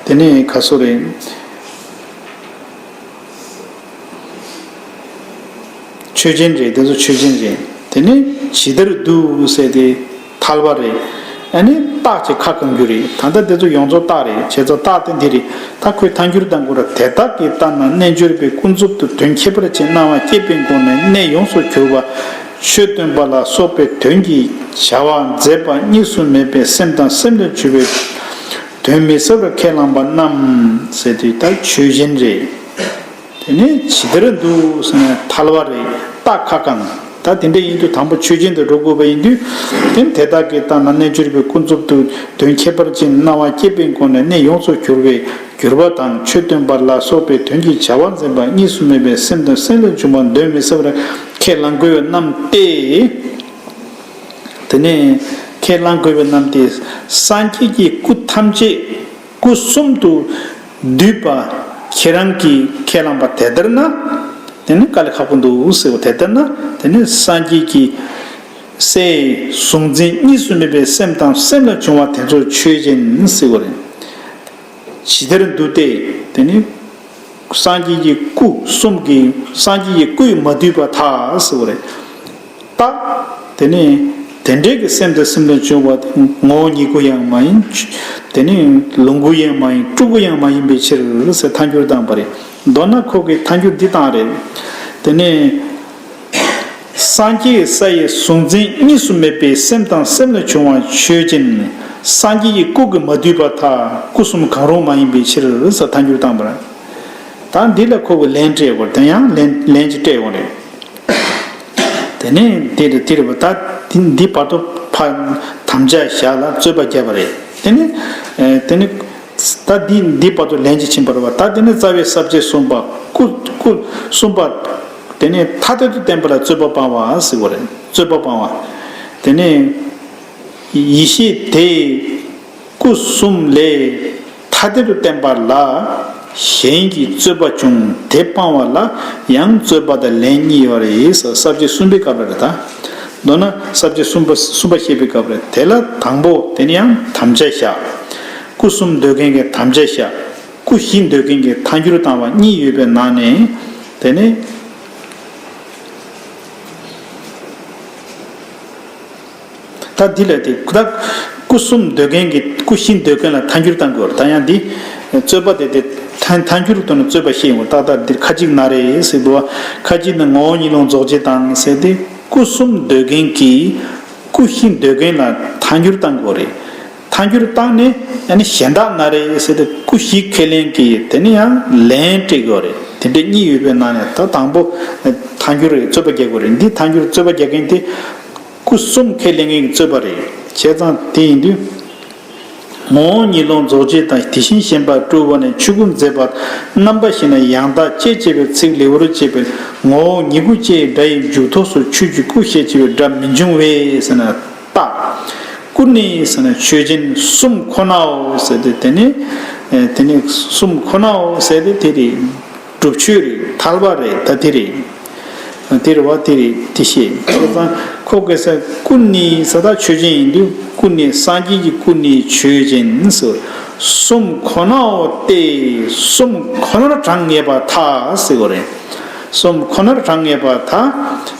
དེ་ནས་ག་སོ་རེད། ཆོས་ཅན་རེད། དེ་ཚོ་ཆོས་ཅན་རེད། དེ་ནི་ཇི་ལྟར་འདུག་ཟེར་དེ་ཐལ་བ་རེད། ཨ་ནི་རྟགས་ཀྱི་ཁ་བསྐང་རྒྱུ་རེད། ད་ལྟ་དེ་ཚོ་ཡོངས་རྫོགས་རྟགས་རེད། བྱས་ཙང་རྟགས་དེ་འདི་རེད། ད་ཁོས་ཐལ་འགྱུར་བཏང་དགོས་ར། དེ་དག་གི་ལྟར་ན་རྣལ་འབྱོར་པས་ཀུན་རྫོབ་ཏུ་དོན་ཁྱད་པར་ཅན་སྣང་བ་སྐྱེད་པའི་སྒོ་ནས་གནས་ཡོངས་སུ་གྱུར་པ་ཆོས་སྟོན་པ་ལ་སོགས་པའི་དོན་གྱི་བྱ་བ་མཛད་པ་གཉིས་སུ་མེད་པའི་སེམས་དང་སེམས་ལས་བྱུང་བའི་གདོན་མི་ཟ་བར་ཁས་བླངས་པ་རྣམས་ཟེར་དུས་ད་ཆོས་ཅན་རེད། དེ་ནས་ཇི་ལྟར་འདུག་ཟེར་ན་ཐལ་བ་རེད། རྟགས་ཁ་བསྐང་། ད་དེ་འདྲ་ཡིན་དུས་དང་པོ་ཆོས་ཅན་དུ་འགྲོ་དགོས་པ་ཡིན་དུས། དེ་དེ་དག་གི་ལྟར་ན་རྣལ་འབྱོར་པའི་ཀུན་རྫོབ་ཏུ་དོན་ཁྱད་པར་ཅན་སྣང་བ་སྐྱེད་པའི་སྒོ་ནས་གནས་ཡོངས་སུ་གྱུར་པའི་གྱུར་པ་དང་ཆོས་སྟོན་པ་ལ་སོགས་པའི་དོན་གྱི་བྱ་བ་མཛད་པ་གཉིས་སུ་མེད་པའི་སེམས་དང་སེམས་ལས་བྱུང་བ་གདོན་མི་ཟ་བར་ཁས་བླང་དགོས་པ་རྣམས་ཏེ། དེ་ནས་ཁས་བླང་དགོས་པ་རྣམས་ཏེ། སངས་རྒྱས་ཀྱི་སྐུ་ཐམས་ཅད་སྐུ་གསུམ་དུ་འདུས་པ་ཁྱེད་རང་གིས་ཁས་བླངས་པ་དེ་ལྟར་ན། དེ་ནི་དཀའ་ལས་ཁག་པོ་འདུག་ཟེར་བ་དེ་ལྟར་ན། དེ་ནི་སངས་རྒྱས་ཀྱི་སའི་གཟུང་འཛིན་གཉིས་སུ་མེད་པའི་སེམས་དང་སེམས་ལས་བྱུང་བ་དེ་ཚོ་ཆོས་ཅན་ཟེར་བ་རེད། ཇི་ལྟར་འདུག་སྟེ། དེ་ནི་སངས་རྒྱས་ཀྱི་སྐུ་གསུམ་གྱི་སངས་རྒྱས་ཀྱི་སྐུས་མ་བསྡུས་པར་ཐལ་ཟེར་བ་རེད། རྟགས། དེ་ནི་དེ་འདྲའི་གི་སེམས་དང་སེམས་ལས་བྱུང་བ་དེ་ངོ་བོ་ཉིད་སྐུ་ཡང་མ་ཡིན། དེ་ནི་ལོངས་སྐུ་ཡང་མ་ཡིན། སྤྲུལ་སྐུ་ཡང་མ་ཡིན་པའི་ཕྱིར་ཟེར་ཐལ་འགྱུར་བཏང་པ་རེད། མདོར་ན་ཁོ་གིས་ཐལ་འགྱུར་འདི་བཏང་རེད། དེ་ནི་སངས་རྒྱས་ས་ཡི་གཟུང་འཛིན་གཉིས་སུ་མེད་པའི་སེམས་དང་སེམས་ལས་བྱུང་བ་ཆོས་ཅན། སངས་རྒྱས་ཀྱི་སྐུ་གིས་མ་བསྡུས་པར་ཐལ། སྐུ་གསུམ་གང་རུང་མ་ཡིན་པའི་ཕྱིར་ཟེར་ཐལ་འགྱུར་བཏང་པ་རེད། ད་འདི་ལ་ཁོ་གིས་ལན་སྤྲད་དགོས། དེ་ཡང་ལན་ལན་ཅིག་སྤྲད་དགོས་རེད། དེ་ནས་དེ་རེད་དེ་རེད་པ། ད་འདི་བར་དུ་ཕ་དམ་བཅའ་བཞག་ལ་རྩོད་པ་བརྒྱབ་པ་རེད། དེ་ནས་ཨེ་དེ་ནས་ད་འདི་འདི་བར་དུ་ལན་ཅིག་ཕྱིན་པ་རེད་པ། ད་དེ་ནས་རྩ་བའི་ས་བཅད་གསུམ་པ་སྐུ་སྐུ་གསུམ་པ་དེ་ནས་ཐ་དད་དུ་བསྟན་པ་ལ་རྩོད་པ་སྤང་བ་ཟེར་བ་རེད། རྩོད་པ་སྤང་བ། དེ་ནས་ཡེ་ཤེས་དེ། སྐུ་གསུམ་ལས་ཐ་དད་དུ་བསྟན་པ་ལ་གཞན་གྱི་རྩོད་པ་བྱུང་། དེ་སྤང་བ་ལ་ཡང་རྩོད་པ་དང་ལན་གཉིས་ཡོད་རེད། ས་བཅད་གསུམ་པའི་སྐབས་ལ་རེད་ད། མདོར་ན་ས་བཅད་གསུམ་པ་གསུམ་པ་བཤད་པའི་སྐབས་རེད། དེ་ལ་དང་པོ་དེ་ནི་ཡང་དམ་བཅའ་བཞག་སྐུ་གསུམ་འདོད་མཁན་གྱི་དམ་བཅའ་བཞག་སྐུ་བཞི་འདོད་མཁན་གྱི་ཐལ་འགྱུར་བཏང་བ་གཉིས་ཡོད་པའི་ནང་ནས་དེ་ནི། ད་འདི་ལ་དེ་ད་སྐུ་གསུམ་འདོད་མཁན་གྱི་སྐུ་བཞི་འདོད་མཁན་ལ་ཐལ་འགྱུར་བཏང་དགོས་རེད། ད་ཡང་འདི་རྩོད་པ་དེ་དེ་ཐལ་ཐལ་འགྱུར་དུ་ནི་རྩོད་པ་བཤད་ཡོང་བ་ཏག་ཏག་འདིར་ཁ་ཅིག་ན་རེ་ཟེར་འདུག་བ། ཁ་ཅིག་ནི་ངོ་བོ་ཉིད་ལུང་རྫོགས་བྱེད་དང་ཟེར་ཏེ་སྐུ་གསུམ་འདོད་མཁན་གྱིས་སྐུ་བཞི་འདོད་མཁན་ལ་ཐལ་འགྱུར་བཏང་དགོས་རེད། ད་ ཐལ་འགྱུར་བཏང་ནས་ཨ་ནི་གཞན་དག་ན་རེ་ཟེར་ཏེ་སྐུ་བཞི་ཁས་ལེན་གྱི་དེ་ནི་ཡང་ལན་སྤྲད་དགོས་རེད། དེ་འདྲ་གཉིས་ཡོད་པའི་ནང་ནས་ད་དང་པོ་ཐལ་འགྱུར་རེད། རྩོད་པ་རྒྱག་དགོས་རེད། འདི་ཐལ་འགྱུར་རྩོད་པ་རྒྱག་མཁན་དེ་སྐུ་གསུམ་ཁས་ལེན་མཁན་གྱི་རྩོད་པ་རེད། བྱས་ཙང་དེ་ཡིན་དུས། ངོ་བོ་ཉིད་ལོངས་རྫོགས་བྱེད་དང་དེ་བཞིན་གཞན་པ་སྤྲོས་པ་ནས་ཆོས་སྐུ་མཛད་པ་རྣམ་པ་བཞི་ནས་ཡང་དག་ཅེས་བྱ་བའི་ཚིག་ལེའུར་བྱས་པའི་ངོ་བོ་ཉིད་སྐུ་ཅེས་སྒྲ་ཡི་མཇུག་ཐོགས་སུ་ཆོས་ཀྱི་སྐུ་ཞེས་བྱ་བའི་སྒྲ་མི་འབྱུང་བས་ཟེར་ན་རྟགས། སྐུ་ནི་ཟེར་ན་ཆོས་ཅན་གསུམ་ཁོ་ནའོ་ཟེར་ཏེ་དེ་ནི་དེ་ནི་གསུམ་ཁོ་ནའོ་ཟེར་ཏེ་དེ་རེད། སྒྲུབ་ཆོས་རེད། ཐལ་བ་རེད། ད་དེ་རེད། དེ་རེད་བ། དེ་རེད། དེ་ཤེས་བྱས་ཙང་ཁོ་གེ་སར་སྐུ་ནི་ས་དག་ཆོས་ཅན་ཡིན་དུས་སྐུ་ནི་སངས་རྒྱས་ཀྱི་སྐུ་ནི་ཆོས་ཅན་ཟེར། གསུམ་ཁོ་ནའོ་སྟེ། གསུམ་ཁོ་ནར་གྲངས་ངེས་པར་ཐལ་ཟེར་བ་རེད། གསུམ་ཁོ་ནར་གྲངས་ངེས་པར་ཐལ།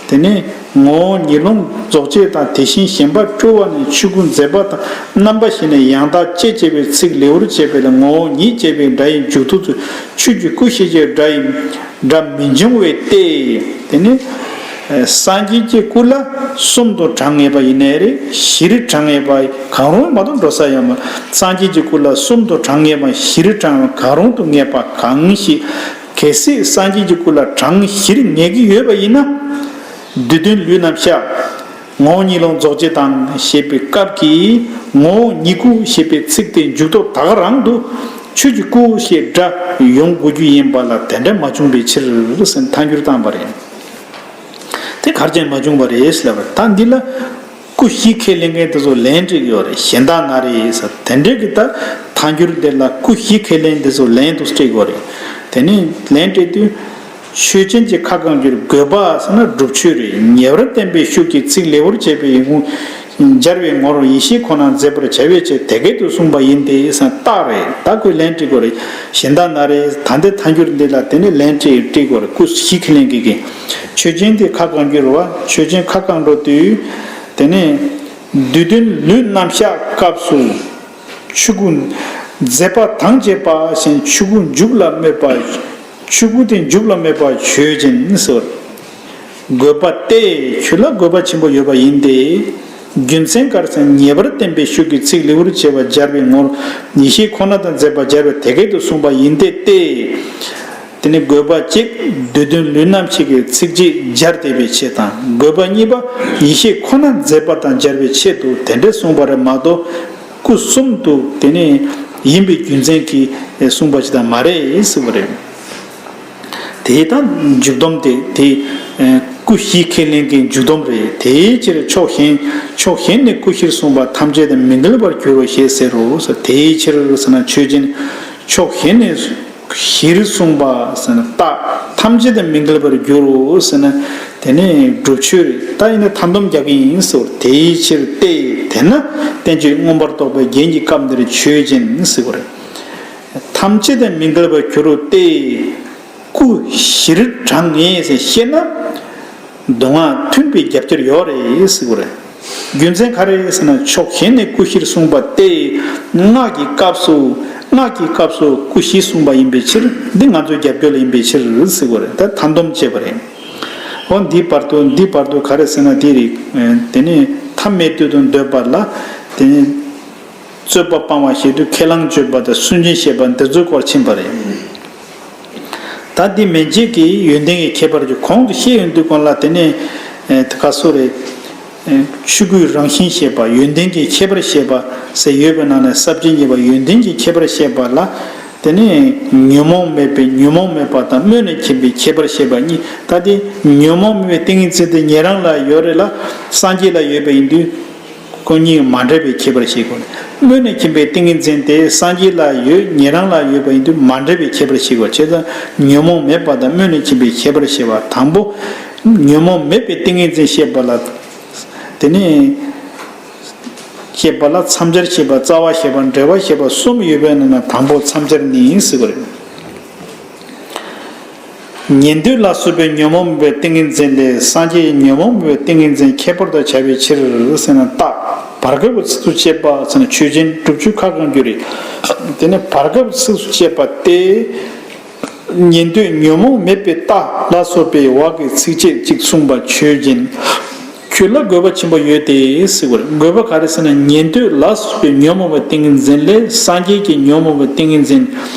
དེ་ནི་ངོ་བོ་ཉིད་ལོངས་རྫོགས་བྱེད་དང་དེ་བཞིན་གཞན་པ་སྤྲོས་པ་ནས་ཆོས་སྐུ་མཛད་པ་དང་རྣམ་པ་བཞི་ནས་ཡང་དག་ཅེས་བྱ་བའི་ཚིག་ལེའུར་བྱས་པའི་ལ་ངོ་བོ་ཉིད་ཅེས་པའི་སྒྲ་ཡི་མཇུག་ཐོགས་སུ་ཆོས་ཀྱི་སྐུ་ཞེས་བྱའི་སྒྲ་ཡི་སྒྲ་མི་འབྱུང་བས་ཏེ། དེ་ནི་སངས་རྒྱས་ཀྱི་སྐུ་ལ་གསུམ་དུ་གྲངས་ངེས་པ་ཡིན་ནའི་རེད། བཞིར་གྲངས་ངེས་པ་གང་རུང་མ་གཏོགས་འགྲོ་ས་ཡོད་མ་རེད། སངས་རྒྱས་ཀྱི་སྐུ་ལ་གསུམ་དུ་གྲངས་ངེས་པ་བཞིར་གྲངས་གང་རུང་དུ་ངེས་པ་གང་ཞིག་གལ་སྲིད་སངས་རྒྱས་ཀྱི་སྐུ་ལ་གྲངས་བཞིར་ངེས་ཀྱི་ཡོད་པ་ཡིན་ན། བསྡུས་དོན་ལུས་རྣམ་གཞག་ངོ་བོ་ཉིད་ལོངས་རྫོགས་བྱེད་དང་ཞེས་པའི་སྐབས་ཀྱི་ངོ་བོ་ཉིད་སྐུ་ཞེས་པའི་ཚིག་དེ་མཇུག་ཐོགས་ད་ག་རང་དུ་ཆོས་ཀྱི་སྐུ་ཞེས་སྒྲ་ཡོང་དགོས་རྒྱུ་ཡིན་པ་ལ་དེ་འདྲ་མ་བྱུང་བའི་ཕྱིར་ཟེར་ཐལ་འགྱུར་བཏང་བ་རེད། དེ་གར་ཅན་མ་བྱུང་བ་རེད་ཟེར་ལབ་པ་རེད། ད་འདི་ལ་སྐུ་བཞི་ཁས་ལེན་མཁན་དེ་ཚོ་ལན་སྤྲད་ཀྱི་ཡོད་རེད། གཞན་དག་ན་རེ་ཟེར་དེ་འདྲའི་གི་ད་ཐལ་འགྱུར་དེ་ལ་སྐུ་བཞི་ཁས་ལེན་དེ་ཚོ་ལན་དུ་སྤྲད་ཀྱི་ཡོད་རེད། དེ་ནི་ལན་སྤྲད་དུས། ཆོས་ཅན་གྱི་ཁ་གང་འགྱུར། དགོས་པ་ཟེར་ན་སྒྲུབ་ཆོས་རེད། ཉེ་བར་བསྟན་པའི་ཤུགས་ཀྱིས་ཚིག་ལེའུར་བྱས་པའི་ཡིད་ཀུན་སྦྱར་བའི་ངོར་ཡིད་ཤེས་ཁོ་ན་མཛད་པར་བྱ་བའི་ཕྱིར་དེ་སྐད་དུ་གསུངས་པ་ཡིན་ཏེ་ཟེར་རྟགས་རེད། ད་ཁོས་ལན་སྤྲད་དགོས་རེད། གཞན་དག་ན་རེ། ད་འདི་ཐལ་འགྱུར་འདི་ལ་དེ་ནི་ལན་སྤྲད་སྤྲད་དགོས་རེད། སྐུ་བཞི་ཁས་ལེན་གྱི་གི་ཆོས་ཅན་དེ་ཁ་གང་འགྱུར་བ། ཆོས་ཅན་ཁ་གང་འགྲོ་དུས་དེ་ནི་བསྡུས་དོན་ལུས་རྣམ་གཞག་སྐབས་སུ། ཆོས་སྐུ་མཛད་པ་དང་བཅས་པ་ཞེས་ཆོས་སྐུ་མཇུག་ལ་སྨོས་པ། ཆོས་སྐུ་དེ་མཇུག་ལ་སྨོས་པ་ཆོས་ཅན་ཟེར། དགོས་པ་སྟེ་ཆོས་ལ་དགོས་པ་ཆེན་པོ་ཡོད་པ་ཡིན་ཏེ། རྒྱུ་མཚན་ག་རེ་ཟེར་ན་ཉེ་བར་བསྟན་པའི་ཤུགས་ཀྱིས་ཚིག་ལེའུར་བྱས་པ་སྦྱར་བའི་ངོར་ཡིད་ཤེས་ཁོ་ན་དང་མཛད་པ་སྦྱར་བས་དེ་སྐད་དུ་གསུངས་པ་ཡིན་ཏེ་སྟེ། དེ་ནི་དགོས་པ་གཅིག་བསྡུས་དོན་ལུས་རྣམ་གཞག་གི་ཚིགས་བཅད་སྦྱར་བསྡད་པའི་ཕྱིར་དང་། དགོས་པ་གཉིས་པ་ཡིད་ཤེས་ཁོ་ན་མཛད་པ་དང་སྦྱར་བའི་ཆེད་དུ་དེ་འདྲ་གསུངས་པ་རེད་མ་གཏོགས། སྐུ་གསུམ་དུ་དེ་ནི་ཡིན་པའི་རྒྱུ་མཚན་གྱིས་གསུངས་པ་ཞིག་ད་མ་རེད་ཟེར་བ་རེད། དེ་ལྟར་མཇུག་སྡོམ་དེ་དེ་སྐུ་བཞི་ཁས་ལེན་གྱི་མཇུག་སྡོམ་རེད། དེའི་ཕྱིར་ཕྱོགས་གཞན་ཕྱོགས་གཞན་ནས་སྐུ་བཞིར་གསུངས་པ་ཐམས་ཅད་དེ་མི་འགལ་བར་འགྱུར་རོ་ཞེས་ཟེར་རོ། དེའི་ཕྱིར་ཟེར་ན་ཆོས་ཅན་ཕྱོགས་གཞན་ནས་བཞིར་གསུངས་པ་ཟེར་ན་རྟགས་ཐམས་ཅད་དེ་མི་འགལ་བར་འགྱུར་རོ་ཟེར་ན་དེ་ནི་སྒྲུབ་ཆོས་རེད། ད་ཡིན་ན་ཐལ་སྡོམ་རྒྱག་གི་ཡིན་ཟེར། དེའི་ཕྱིར་ཏེ། དེས་ན་བསྟན་བཅོས་མངོན་པར་རྟོགས་པའི་རྒྱན་གྱི་སྐབས་འདིར་ཆོས་ཅན་ཟེར་བ་རེད། ཐམས་ཅད་དེ་མི་འགལ་བར་འགྱུར་རོ་སྟེ། སྐུ་བཞིར་གྲངས་ངེས་ཟེར་བཤད་ན། མདོ་སྔགས་མཐུན་པའི་རྒྱབ་སྐྱོར་ཡོད་རེད་ཟེར་བ་རེད། རྒྱུ་མཚན་ག་རེ་ཟེར་ན་ཕྱོགས་གཞན་ནས་སྐུ་བཞིར་གསུངས་པ་སྟེ། སྔགས་ཀྱི་སྐབས་སུ་སྔགས་ཀྱི་སྐབས་སུ་སྐུ་བཞི་གསུངས་པ་ཡིན་པའི་ཕྱིར་འདི་ང་ཚོའི་རྒྱབ་སྐྱོར་ལ་ཡིན་པའི་ཕྱིར་ཟེར་བ་རེད། ད་ཐལ་སྡོམ་བྱས་པ་རེད། འོ་འདི་བར་དུ་འདི་བར་དུ་ག་རེ་ཟེར་ན་དེ་རེད། དེ་ནས་ཐ་མལ་དུས་སུ་འདོད་པ་ལ་དེ་ནས་རྩོད་པ་སྤང་བ་ཞེས་དུས་ཁས་བླངས་བརྗོད་པ་དང་སུན་འབྱིན་བཤད་པ་འདི་ཚོའི་སྐོར་ཕྱིན་པ་རེད། ད་འདི་མན་ཆད་ཀྱི་ཡོན་ཏན་གྱི་ཁྱད་པར་གྱི་གོང་དུ་བཤད་ཡོང་དུས་གོང་ལ་དེ་ནས་ཨེ་ག་སོ་རེད། ཨེ་ཆོས་སྐུའི་རང་བཞིན་བཤད་པ་ཡོན་ཏན་གྱི་ཁྱད་པར་བཤད་པ་ཟེར་ཡོད་པའི་ནང་ནས་ས་བཅད་གཉིས་པ་ཡོན་ཏན་གྱི་ཁྱད་པར་བཤད་པ་ལ་དེ་ནས་ཉོན་མོངས་མེད་པའི་ཉོན་མོངས་མེད་པ་དང་སྨོན་ལས་མཁྱེན་པའི་ཁྱད་པར་བཤད་པ་གཉིས། ད་དེ་ཉོན་མོངས་མེད་པའི་ཏིང་ངེ་འཛིན་དེ་ཉན་རང་ལ་ཡོད་རེད་ལ་སངས་རྒྱས་ལ་ཡོད་པ་ཡིན་དུས། ཁོ་གཉིས་མ་འདྲེས་པའི་ཁྱད་པར་ཤེས་དགོས། སྨོན་ལས་མཁྱེན་པའི་ཏིང་ངེ་འཛིན་དེ་སངས་རྒྱས་ལ་ཡོད་ཉན་རང་ལ་ཡོད་པ་ཡིན་དུས་མ་འདྲེས་པའི་ཁྱད་པར་ཤེས་དགོས། བྱས་ཙང་ཉོན་མོངས་མེད་པ་དང་སྨོན་ལས་མཁྱེན་པའི་ཁྱད་པར་ཤེས་པ་དང་པོ། ཉོན་མོངས་མེད་པའི་ཏིང་ངེ་འཛིན་ཤེས་པ་ལ། དེ་ནས་ཤེས་པ་ལ་མཚམས་སྦྱར་ཤེས་པ་རྩ་བ་ཤེས་པ་འབྲེལ་བ་ཤེས་པ་གསུམ་ཡོད་པའི་ནང་ན་དང་པོ་མཚམས་སྦྱར་ནི་ཟེར་བ་རེད། ཉན་ཐོས་ལ་སོགས་པའི་ཉོན་མོངས་མེད་པའི་ཏིང་ངེ་འཛིན་ལས་སངས་རྒྱས་ཉོན་མོངས་མེད་པའི་ཏིང་ངེ་འཛིན་ཁྱད་པར་དུ་བྱ་བའི་ཕྱིར་ཟེར་ན་རྟགས། བར་སྐབས་ཚིགས་སུ་བཅད་པ་ཟེར་ན་ཆོས་ཅན། སྒྲུབ་ཆོས་ཁ་གང་འགྱུར་རེད། དེ་ནས་བར་སྐབས་ཚིགས་སུ་བཅད་པ་སྟེ། ཉན་ཐོས་ཉོན་མོངས་མེད་པའི་རྟགས་ལ་སོགས་པའི་བར་གྱི་ཚིགས་བཅད་གཅིག་གསུངས་པ་ཆོས་ཅན། རྒྱུད་ལ་དགོས་པ་ཆེན་པོ་ཡོད་དེ་ཟེར་བ་རེད། དགོས་པ་ག་རེ་ཟེར་ན། ཉན་ཐོས་ལ་སོགས་པའི་ཉོན་མོངས་པ་ཏིང་ངེ་འཛིན་ལས་སངས་རྒྱས་ཀྱི་ཉོན་མོངས་པ་ཏིང་ངེ་འཛིན་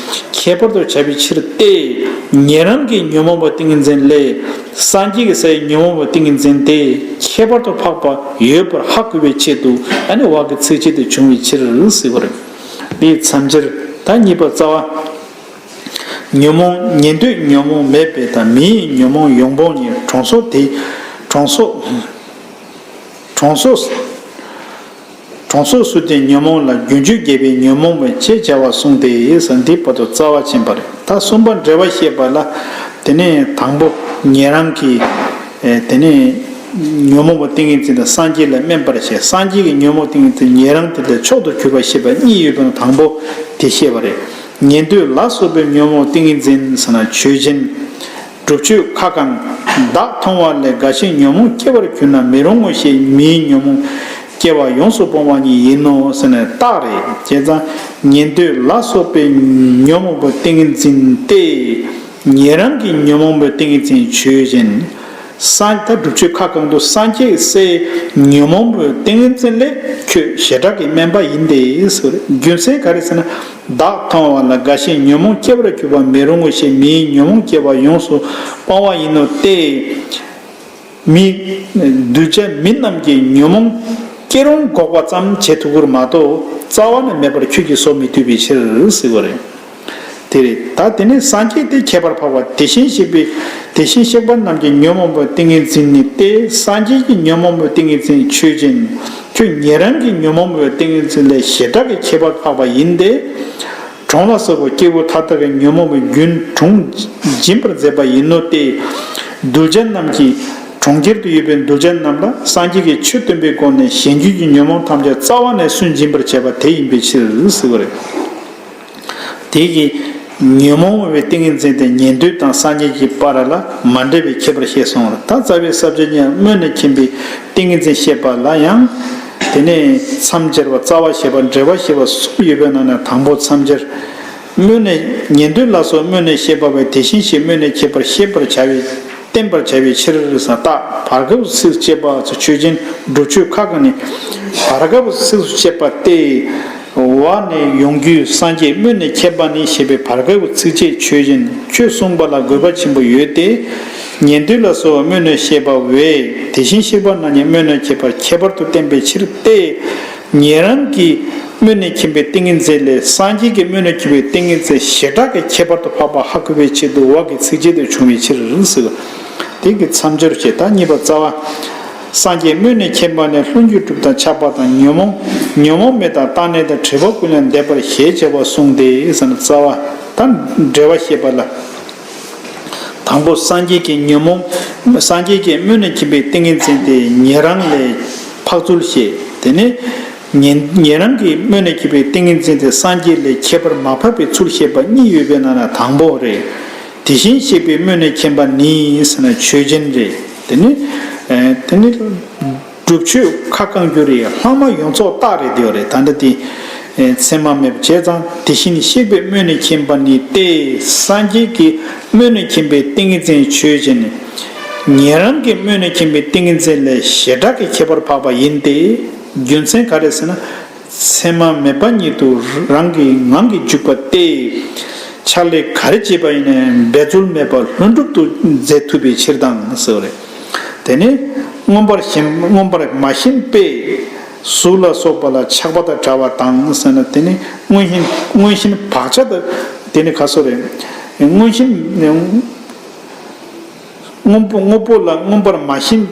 ཁྱད་པར་དུ་བྱ་བའི་ཕྱིར་ཏེ། ཉན་རང་གི་ཉོན་མོངས་པ་ཏིང་ངེ་འཛིན་ལས་སངས་རྒྱས་ཀྱི་སའི་ཉོན་མོངས་པ་ཏིང་ངེ་འཛིན་དེ་ཁྱད་པར་དུ་འཕགས་པ་ཡོད་པར་ཧ་གོ་བའི་ཆེད་དུ། ཨ་ནི་བ་གི་ཚིགས་བཅད་དེ་བྱུང་བའི་ཕྱིར་ཟེར་བ་རེད། དེའི་མཚམས་སྦྱར་ད་གཉིས་པ་རྩ་བ། ཉོན་མོངས་ཉན་ཐོས་ཉོན་མོངས་མེད་པས་དང་། མི་ཡི་ཉོན་མོངས་ཡོངས་སྤོང་ཉིད། གྲོང་སོགས་དེ། གྲོང་སོགས། གྲོང་སོགས། གྲོང་སོགས་སུ་དེ་ཉོན་མོངས་ལ། རྒྱུན་གཅོད་རྒྱལ་པོས་ཉོན་མོངས་པ་ཅེས་བྱ་བ་གསུངས་ཏེ་ཟེར། འདི་བར་དུ་རྩ་བ་ཕྱིན་པ་རེད། ད་གསུམ་པ་འབྲེལ་བ་བཤད་པ་ལ། དེ་ནས་དང་པོ་ཉན་རང་གི། ཨེ། དེ་ནས་ཉོན་མོངས་པ་ཏིང་ངེ་འཛིན་དང་སངས་རྒྱས་ལ་སྨན་པར་བྱེད། སངས་རྒྱས་ཀྱི་ཉོན་མོངས་ཏིང་ངེ་འཛིན་ཉན་རང་དེ་ལས་མཆོག་ཏུ་གྱུར་པ་ཞེས་པ་གཉིས་ཡོད་པའི་ནང་དང་པོ་དེ་བཤད་པ་རེད། ཉན་ཐོས་ལ་སོགས་པའི་ཉོན་མོངས་ཏིང་ངེ་འཛིན་ཟེར་ན་ཆོས་ཅན། སྒྲུབ་མཆོད་ཁ་བསྐང་། བདག་མཐོང་བ་ལས་འགའ་ཞིག་ཉོན་མོངས་སྐྱེ་བར་གྱུར་ན་མི་རུང་ངོ་ཞེས། མིའི་ཉོན་མོངས་སྐྱེ་བ་ཡོངས་སུ་སྤོང་བ་ཉིད་ཡིན་ནོ་ཟེར་ནས་རྟགས་རེད། བྱས་ཙང་ཉན་ཐོས་ལ་སོགས་པའི་ཉོན་མོངས་པ་ཏིང་ངེ་འཛིན་ཏེ། ཉན་རང་གི་ཉོན་མོངས་པའི་ཏིང་ངེ་འཛིན་ཆོས་ཅན། སངས། ད་སྒྲུབ་མཆོད་ཁ་བསྐང་དུ་སངས་རྒྱས་སའི་ཉོན་མོངས་པའི་ཏིང་ངེ་འཛིན་ལས་ཁྱོད་བྱེ་བྲག་གི་སྨན་པ་ཡིན་ཏེ་ཟེར། རྒྱུ་མཚན་ག་རེ་ཟེར་ན། བདག་མཐོང་བ་ལ་འགའ་ཞིག་ཉོན་མོངས་སྐྱེ་བར་གྱུར་པ་མི་རུང་ངོ་ཞེས། མིའི་ཉོན་མོངས་སྐྱེ་བ་ཡོངས་སུ་སྤང་བ་ཡིན་ནོ་སྟེ། མི། གདུལ་བྱ་མི་རྣམས་ཀྱིས་ཉོན་མོངས་སྐྱེ་རུང་འགོག་པ་ཙམ་བྱེད་ཐུབ་ཀྱི་མ་གཏོགས་རྩ་བ་ནས་མེད་པར་ཁྱོད་ཀྱིས་བཟོ་མི་ཐུབ་པའི་ཕྱིར་ཟེར་བ་རེད། དེ་རེད། ད་དེ་ནས་སངས་རྒྱས་དེ་ཁྱད་པར་འཕགས་པ། དེ་བཞིན་གཤེགས་པའི། དེ་བཞིན་གཤེགས་པ་རྣམས་ཀྱི་ཉོན་མོངས་པའི་ཏིང་ངེ་འཛིན་ནི་སྟེ། སངས་རྒྱས་ཀྱི་ཉོན་མོངས་པའི་ཏིང་ངེ་འཛིན་ཆོས་ཅན། ཁྱོད་ཉན་རང་གི་ཉོན་མོངས་པའི་ཏིང་ངེ་འཛིན་ལས་བྱེ་བྲག་གི་ཁྱད་པར་འཕགས་པ་ཡིན་ཏེ། གྲོང་ལ་སོགས་པ་སྐྱེ་བོ་མཐའ་དག་གི་ཉོན་མོངས་པའི་རྒྱུན་དྲུངས་འབྱིན་པར་མཛད་པ་ཡིན་ནོ་སྟེ། གདུལ་བྱ་རྣམས་ཀྱིས། གྲོང་ཁྱེར་དུ་ཡོད་པའི་གདུལ་བྱ་རྣམས་ལ་སངས་རྒྱས་ཀྱིས་ཆོས་སྟོན་པའི་སྒོ་ནས་གཞན་རྒྱུད་ཀྱི་ཉོན་མོངས་ཐམས་ཅད་རྩ་བ་ནས་སུན་འབྱིན་པར་བྱེད་པ་དེ་ཡིན་པའི་ཕྱིར་ཟེར་བ་རེད། དེ་གི་ཉོན་མོངས་པའི་ཏིང་ངེ་འཛིན་དེ་ཉན་ཐོས་དང་སངས་རྒྱས་ཀྱི་བར་ལ་མ་འདྲེས་པའི་ཁྱད་པར་བཤད་སོང་ལ། ད་རྩ་བའི་ས་བཅད་གཉིས་སྨོས་ནས་མཁྱེན་པའི་ཏིང་ངེ་འཛིན་བཤད་པ་ལ་ཡང་། དེ་ནས་མཚམས་སྦྱར་བ་རྩ་བ་བཤད་པ་འབྲེལ་བ་བཤད་པ་གསུམ་ཡོད་པའི་ནང་ནས་དང་པོ་མཚམས་སྦྱར། སྨོས་ནས། ཉན་ཐོས་ལ་སོགས་སྨོས་ནས་བཤད་པ་བས། དེ་བཞིན་གཤེགས་སྨོས་ནས་མཁྱེན་པར་ཤེས་པར་བྱ་བའི། བསྟན་པར་བྱ་བའི་ཕྱིར་ཟེར། རྟགས་བར་སྐབས་ཚིགས་བཅད་པ་ཚོ་ཆོས་ཅན། སྒྲུབ་མཆོད་ཁ་བསྐང་ནི་བར་སྐབས་ཚིགས་སུ་བཅད་པ་སྟེ། བ་ནས་ཡོང་རྒྱུའི་སངས་རྒྱས་སྨོས་ནས་མཁྱེན་པ་ནི་ཞེས་པའི་བར་སྐབས་ཚིགས་བཅད་ཆོས་ཅན། ཁྱོད་གསུངས་པ་ལ་དགོས་པ་ཆེན་པོ་ཡོད་དེ། ཉན་ཐོས་ལ་སོགས་སྨོས་ནས་བཤད་པ་བས། དེ་བཞིན་གཤེགས་པ་རྣམས་ཀྱིས་སྨོས་ནས་མཁྱེན་པར་ཁྱད་པར་དུ་བསྟན་པའི་ཕྱིར་ཏེ། ཉན་རང་གིས་སྨོས་ནས་མཁྱེན་པའི་ཏིང་ངེ་འཛིན་ལས་སངས་རྒྱས་ཀྱིས་སྨོས་ནས་མཁྱེན་པའི་ཏིང་ངེ་འཛིན་བྱེ་བྲག་གི་ཁྱད་པར་དུ་འཕགས་པ་ཧ་གོ་བའི་ཆེད་དུ་བ་གི་ཚིགས་བཅད་དུ་བྱུང་བའི་ཕྱིར་ཟེར། དེ་གི་མཚམས་སྦྱོར་བྱེད། ད་གཉིས་པ་རྩ་བ། སངས་རྒྱས་སྨོས་ནས་མཁྱེན་པ་ནི། ལྷུན་གྱིས་གྲུབ་དང་ཆགས་པ་དང་། ཉོན་མོངས། ཉོན་མོངས་མེད་དང་རྟག་གནས་དང་། དྲི་བ་ཀུན་ལས་འདས་པར་ཞེས་བྱ་བ་གསུངས་ཏེ་ཟེར་ན་རྩ་བ། ད་འགྲེལ་བ་བཤད་པ་ལ། དང་པོ་སངས་རྒྱས་ཀྱི་ཉོན་མོངས། སངས་རྒྱས་ཀྱིས་སྨོས་ནས་མཁྱེན་པའི་ཏིང་ངེ་འཛིན་དེ་ཉན་རང་ལས་འཕགས་ཚུལ་བཤད། དེ་ནས་ཉན། ཉན་རང་གིས་སྨོས་ནས་མཁྱེན་པའི་ཏིང་ངེ་འཛིན་དེ་སངས་རྒྱས་ལས་ཁྱད་པར་མ་འཕགས་པའི་ཚུལ་བཤད་པ་གཉིས་ཡོད་པའི་ནང་ན་དང་པོ་རེད། དེ་བཞིན་གཤེགས་པས་སྨོས་ནས་མཁྱེན་པ་ནི་ཟེར་ན་ཆོས་ཅན་རེད། དེ་ནི། ཨེ། དེ་ནི། སྒྲུབ་མཆོད་ཁ་བསྐང་རྒྱུ་རེད། ལྷག་མ་ཡོངས་རྫོགས་རྟགས་རེད། དེ་རེད། ད་ལྟ་དེ་མཚན་མ་མེད་པ་བྱས་ཙང་། དེ་བཞིན་གཤེགས་པས་སྨོས་ནས་མཁྱེན་པ་ནི་སྟེ། སངས་རྒྱས་ཀྱིས་སྨོས་ནས་མཁྱེན་པའི་ཏིང་ངེ་འཛིན་ཆོས་ཅན། ཉན་རང་གིས་སྨོས་ནས་མཁྱེན་པའི་ཏིང་ངེ་འཛིན་ལས་བྱེ་བྲག་གི་ཁྱད་པར་འཕགས་པ་ཡིན་ཏེ། རྒྱུ་མཚན་ག་རེ་ཟེར་ན། མཚན་མ་མེད་པ་ཉིད་དུ་རང་གི་ངང་གིས་འཇུག་པ་སྟེ། ཕྱག་ལས་ག་རེ་བྱས་པ་ཡིན་ནའི་འབད་རྩོལ་མེད་པར་ལྷུན་གྲུབ་ཏུ་མཛད་ཐུབ་པའི་ཕྱིར་དང་ཟེར་བ་རེད། དེ་ནི་མངོན་པར་ཞེན། མངོན་པར་མ་ཞེན་པས་གཟུགས་ལ་སོགས་པ་ལ་ཆགས་པ་དང་བྲལ་བ་དང་ཟེར་ན། དེ་ནི་མངོན་ཞེན། མངོན་ཞེན་བག་ཆགས་དང་། དེ་ནི་ག་སོགས་རེད། མངོན་ཞེན། དངོས་པོ། དངོས་པོ་ལ་མངོན་པར་མ་ཞེན་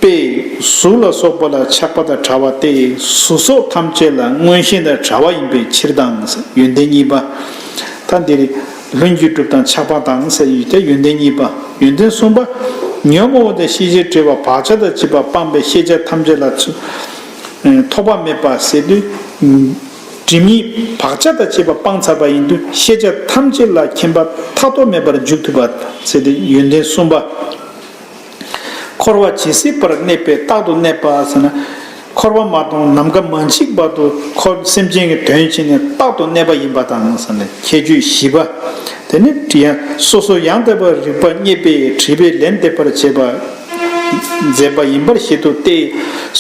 པས་གཟུགས་ལ་སོགས་པ་ལ་ཆགས་པ་དང་བྲལ་བ་སྟེ། གཟུགས་སོགས་ཐམས་ཅད་ལ་མངོན་ཞེན་དང་བྲལ་བ་ཡིན་པའི་ཕྱིར་དང་། ཡོན་ཏན་གཉིས་པ། ད་འདིར་ལྷུན་གྱིས་གྲུབ་དང་ཆགས་པ་དང་ཟེར་ཡོད་དེ། ཡོན་ཏན་གཉིས་པ། ཡོན་ཏན་གསུམ་པ། ཉོན་མོངས་པ་དང་ཤེས་བྱའི་སྒྲིབ་པ་བག་ཆགས་དང་བཅས་པ་སྤངས་པས་ཤེས་བྱ་ཐམས་ཅད་ལ་ཚུ། ཐོགས་པ་མེད་པ་ཟེར་དུས། སྒྲིབ་གཉིས་བག་ཆགས་དང་བཅས་པ་སྤངས་ཚར་བ་ཡིན་དུས། ཤེས་བྱ་ཐམས་ཅད་ལ་མཁྱེན་པ་མཐའ་ཐོག་མེད་པར་འཇུག་ཐུབ་པ་ཟེར་ཏེ་ཡོན་ཏན་གསུམ་པ། འཁོར་བ་ཇི་སྲིད་བར་གནས་པའི་རྟག་ཏུ་གནས་པ་ཟེར་ན། འཁོར་བ་མ་སྟོངས་ནམ་མཁའ་མ་མཆིས་བར་དུ་འཁོར། སེམས་ཅན་གྱི་དོན་བྱས་ནས་རྟག་ཏུ་གནས་པ་ཡིན་པ་དང་ཟེར་ནས་ཁྱད་ཆོས་བཞི་པ། དེ་ནི་ཡང་སོ་སོ་ཡང་དག་པར་རིག་པ་རྙེད་པས་སྒྲིབ་པའི་ལན་འདེབས་པར་བྱེད་པ། མཛད་པ་ཡིན་པར་བཞེད་དུ་སྟེ།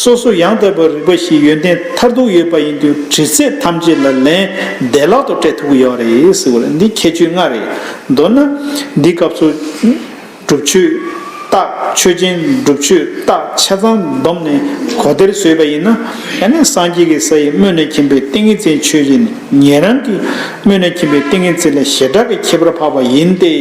སོ་སོ་ཡང་དག་པའི་རིག་པ་བཞིའི་ཡོན་ཏན་མཐར་ཐུག་ཡོད་པ་ཡིན་དུས་དྲི་ཚིག་ཐམས་ཅད་ལ་ལན་བདེ་བླག་ཏུ་སྤྲད་ཐུབ་ཀྱི་ཡོད་རེད་ཟེར་བ་རེད། འདི་ཁྱད་ཆོས་ལྔ་རེད། མདོར་ན་འདི་སྐབས་སུ་སྒྲུབ་ཆོས་རྟགས། ཆོས་ཅན། སྒྲུབ་ཆོས་རྟགས་ཆ་ཚང་བསྡོམས་ནས་གོ་བདེར་བཟོས་པ་ཡིན་ན། ཡང་ན་སངས་རྒྱས་ཀྱི་ས་ཡི་སྨོན་ལས་མཁྱེན་པའི་ཏིང་ངེ་འཛིན་ཆོས་ཅན། ཉན་རང་གི་སྨོན་ལས་མཁྱེན་པའི་ཏིང་ངེ་འཛིན་ལས་བྱེ་བྲག་གི་ཁྱད་པར་འཕགས་པ་ཡིན་ཏེ།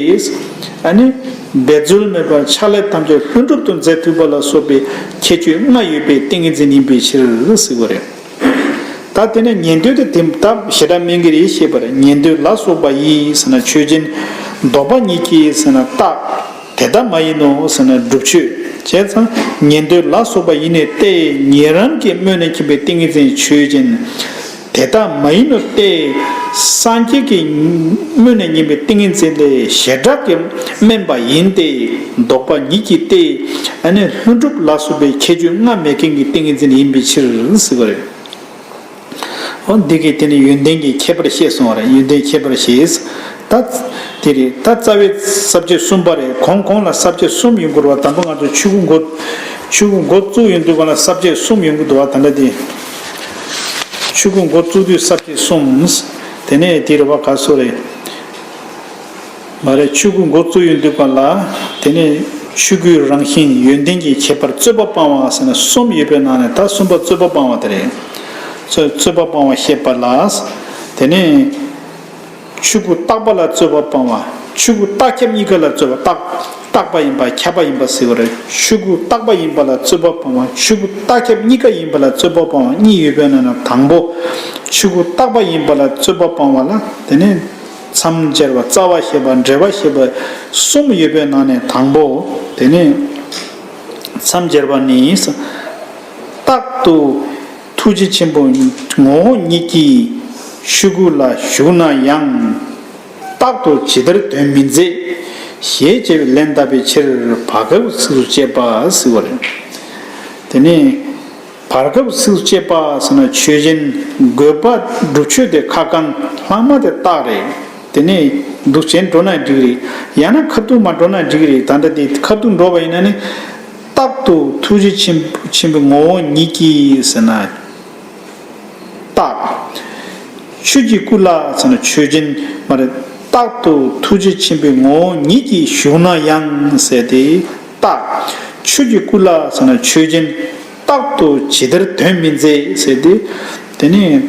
ཨ་ནི་འབད་རྩོལ་མེད་པར་ཕྱག་ལས་ཐམས་ཅད་ལྷུན་གྲུབ་ཏུ་མཛད་ཐུབ་པ་ལ་སོགས་པའི་ཁྱད་ཆོས་ལྔ་ཡོད་པའི་ཏིང་ངེ་འཛིན་ཡིན་པའི་ཕྱིར་ཟེར་བ་རེད། ད་དེ་ནས་ཉན་ཐོས་དེ་དེ་ལྟར་ཞེ་དྲག་སྨོས་ཀྱི་རེད་ཞེས་པར། ཉན་ཐོས་ལ་སོགས་པ་ཡིས་ཟེར་ན་ཆོས་ཅན། ལྡོག་པ་ཉིད་ཀྱིས་ཟེར་ན་རྟགས། དེ་ལྟ་མ་ཡིན་ནོ་ཟེར་ན་སྒྲུབ་ཆོས། བྱས་ཙང་ཉན་ཐོས་ལ་སོགས་པ་ཡིས་ནི་སྟེ། ཉན་རང་གི་སྨོན་ལས་མཁྱེན་པའི་ཏིང་ངེ་འཛིན་ཆོས་ཅན། དེ་ལྟ་མ་ཡིན་ནོ་སྟེ། སངས་རྒྱས་ཀྱི་སྨོན་ལས་མཁྱེན་པའི་ཏིང་ངེ་འཛིན་ལས་བྱེ་བྲག་གི་དམན་པ་ཡིན་ཏེ། ལྡོག་པ་ཉིད་ཀྱིས་ཏེ། ཨ་ནི་ལྷུན་གྲུབ་ལ་སོགས་པའི་ཁྱད་ཆོས་ལྔ་མེད་མཁན་གྱི་ཏིང་ངེ་འཛིན་ཡིན་པའི་ཕྱིར་ཟེར་བ་རེད། འོ་འདི་གིས་དེ་ནི་ཡོན་ཏན་གྱི་ཁྱད་པར་བཤད་སོང་བ་རེད། ཡོན་ཏན་ཁྱད་པར་བཤད། ད་དེ་རེད། ད་རྩ་བའི་ས་བཅད་གསུམ་པ་རེད། གོང་གོང་ལ་ས་བཅད་གསུམ་ཡོང་གི་རེད་བ། དང་པོ་ང་ཚོ་ཆོས་སྐུ་འགོ་ཆོས་སྐུ་འགོ་བཙུགས་ཡོང་དུས་སྒང་ལ་ས་བཅད་གསུམ་ཡོང་གི་འདུག་བ། ད་ལྟ་དེ་ཆོས་སྐུ་འགོ་བཙུགས་དུས་ས་བཅད་གསུམ། དེ་ནས་དེ་རེད་བ། ག་སོ་རེད། མ་རེད། ཆོས་སྐུ་འགོ་བཙུགས་ཡོང་དུས་སྒང་ལ། དེ་ནས་ཆོས་སྐུའི་རང་བཞིན་ཡོན་ཏན་གྱི་ཁྱད་པར་རྩོད་པ་སྤང་བ་ཟེར་ན་གསུམ་ཡོད་པའི་ནང་ནས་ད་གསུམ་པ་རྩོད་པ་སྤང་བ་དེ་རེད། རྩོད་རྩོད་པ་སྤང་བ་བཤད་པ་ལ། དེ་ནས་ཆོས་སྐུ་རྟག་པ་ལ་རྩོད་པ་སྤང་བ། ཆོས་སྐུ་རྟག་ཁྱབ་གཉིས་ཀ་ལ་རྩོད་པ། རྟག་རྟག་པ་ཡིན་པ་ཁྱབ་པ་ཡིན་པ་ཟེར་བ་རེད། ཆོས་སྐུ་རྟག་པ་ཡིན་པ་ལ་རྩོད་པ་སྤང་བ། ཆོས་སྐུ་རྟག་ཁྱབ་གཉིས་ཀ་ཡིན་པ་ལ་རྩོད་པ་སྤང་བ་གཉིས་ཡོད་པའི་ནང་ནས་དང་པོ་ཆོས་སྐུ་རྟག་པ་ཡིན་པ་ལ་རྩོད་པ་སྤང་བ་ལ། དེ་ནས་མཚམས་སྦྱར་བ། རྩ་བ་བཤད་པ། འགྲེལ་པ་བཤད་པ་གསུམ་ཡོད་པའི་ནང་ནས་དང་པོ། དེ་ནས་མཚམས་སྦྱར་བ་ནི། རྟག་ཏུ་ཐུགས་རྗེ་ཆེན་པོའི་ངོ་བོ་ཉིད་ཀྱིས་ཆོས་སྐུ་ལ་ཞུགས་ན་ཡང་། རྟག་ཏུ་ཇི་ལྟར་དོན་མི་མཛད། ཞེས་བྱ་བའི་ལན་བཏབ་པའི་ཕྱིར་བར་སྐབས་ཚིགས་སུ་བཅད་པ་ཟེར་བ་རེད། དེ་ནས། བར་སྐབས་ཚིགས་སུ་བཅད་པ་ཟེར་ན་ཆོས་ཅན། དགོས་པ་སྒྲུབ་ཆོས་དེ་ཁ་བསྐང་། ལྷག་མ་དེ་རྟགས་རེད། དེ་ནས་འདུག་བྱས་འགྲོ་ན་འགྲིག་རེད། ཡང་ན་ཁ་ཐུག་མར་འགྲོ་ན་འགྲིག་རེད། ད་ལྟ་དེ་ཁ་ཐུག་འགྲོ་བ་ཡིན་ན་ནི། རྟག་ཏུ་ཐུགས་རྗེ་ཆེན་ཆེན་པོའི་ངོ་བོ་ཉིད་ཀྱིས་ཟེར་ན་རྟགས། ཆོས་ཀྱི་སྐུ་ལ་ཟེར་ན་ཆོས་ཅན་མ་རེད། རྟག་ཏུ་ཐུགས་རྗེ་ཆེན་པོའི་ངོ་བོ་ཉིད་ཀྱིས་ཞུགས་ན་ཡང་ཟེར་ཏེ། རྟགས། ཆོས་ཀྱི་སྐུ་ལ་ཟེར་ན་ཆོས་ཅན། རྟག་ཏུ་ཇི་ལྟར་དོན་མི་མཛད་ཟེར་ཏེ། དེ་ནས་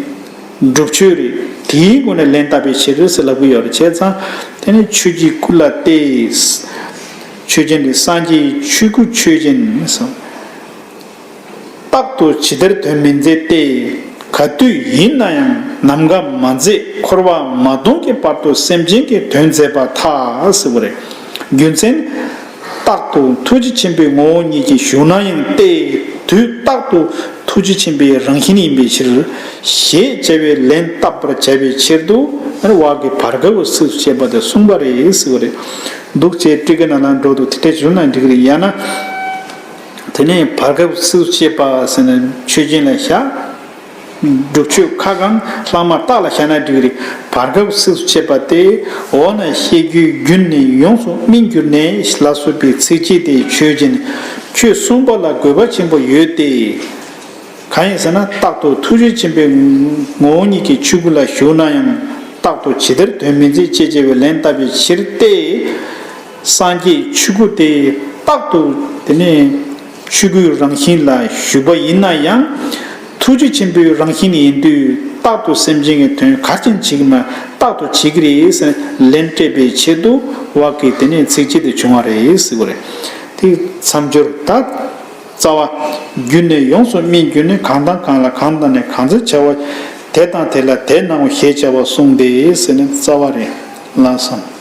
སྒྲུབ་ཆོས་རེད། དེའི་སྒོ་ནས་ལན་བཏབ་པའི་ཕྱིར་ཟེར་ལབ་ཀྱི་ཡོད་རེད། བྱས་ཙང་དེ་ནས་ཆོས་ཀྱི་སྐུ་ལ་སྟེ། ཆོས་ཅན་རེད། སངས་རྒྱས་ཆོས་སྐུ་ཆོས་ཅན་ཟེར། རྟག་ཏུ་ཇི་ལྟར་དོན་མི་མཛད་དེ། ག་དུས་ཡིན་ན་ཡང་ནམ་མཁའ་མ་མཛད། འཁོར་བ་མ་སྟོངས་ཀྱི་བར་དུ་སེམས་ཅན་གྱི་དོན་མཛད་པར་ཐལ་ཟེར་བ་རེད། རྒྱུ་མཚན། རྟག་ཏུ་ཐུགས་རྗེ་ཆེན་པོའི་ངོ་བོ་ཉིད་ཀྱིས་ཞུགས་ན་ཡང་སྟེ། དུས་རྟག་ཏུ་ཐུགས་རྗེ་ཆེན་པོའི་རང་བཞིན་ཡིན་པའི་ཕྱིར། ཞེས་བྱ་བའི་ལན་བཏབ་པར་བྱ་བའི་ཕྱིར་དུ། བར་སྐབས་ཚིགས་སུ་བཅད་པ་དེ་གསུངས་པ་རེད་ཟེར་བ་རེད། འདུག་བྱས་ཊཱི་ཀའི་ནང་ལ་འགྲོ་འདུག་དེ་འདྲ་བྱུང་ན་འགྲིག་གི་རེད། ཡང་ན། དེ་ནས་བར་སྐབས་ཚིགས་སུ་བཅད་པ་ཟེར་ན་ཆོས་ཅན་ལ་བཞག་སྒྲུབ་ཆོས་ཁ་བསྐང་། ལྷག་མ་རྟགས་ལ་བཞག་ན་འགྲིག་གི་རེད། བར་སྐབས་ཚིགས་སུ་བཅད་པ་དེ་འོག་ན་བཤད་རྒྱུད་རྒྱུད་ནི་ཡོངས་སུ་སྨིན་གྱུར་ནས་ལ་སོགས་པའི་ཚིགས་བཅད་དེ་ཆོས་ཅན། ཁྱོད་གསུངས་པ་ལ་དགོས་པ་ཆེན་པོ་ཡོད་དེ། གང་ཡིན་ཟེར་ན་རྟག་ཏུ་ཐུགས་རྗེ་ཆེན་པོའི་ངོ་བོ་ཉིད་ཀྱིས་ཆོས་སྐུ་ལ་ཞུགས་ན་ཡང་རྟག་ཏུ་ཇི་ལྟར་དོན་མི་མཛད་ཅེས་བྱ་བའི་ལན་བཏབ་པའི་ཕྱིར་ཏེ། སངས་རྒྱས་ཆོས་སྐུ་དེ་རྟག་ཏུ་དེ་ནས་ཆོས་སྐུའི་རང་བཞིན་ལ་ཞུགས་པ་ཡིན་ན་ཡང་། ཐུགས་རྗེ་ཆེན་པོའི་རང་བཞིན་ཡིན་དུས་རྟག་ཏུ་སེམས་ཅན་གྱི་དོན་ག་རེ་བྱེད་ཀྱི་མ་རྟག་ཏུ་བྱེད་ཀྱི་རེད་ཟེར་ལན་སྤྲད་པའི་ཆེད་དུ་བར་སྐབས་ཀྱི་དེ་ནས་ཚིགས་བཅད་དེ་བྱུང་བ་རེད་ཟེར་བ་རེད། དེ་མཚམས་སྦྱོར་ད། རྩ་བ། རྒྱུད་ནི་ཡོངས་སུ་སྨིན་གྱུར་ནས། གང་དང་གང་ལ་གང་དང་ནི་གང་འཚམ་བྱ་བ། དེ་དང་དེ་ལ་དེ་སྣང་བ་ཞེས་བྱ་བ་གསུངས་ཏེ་ཟེར་ནས་རྩ་བ་རེད། ལགས་སོ།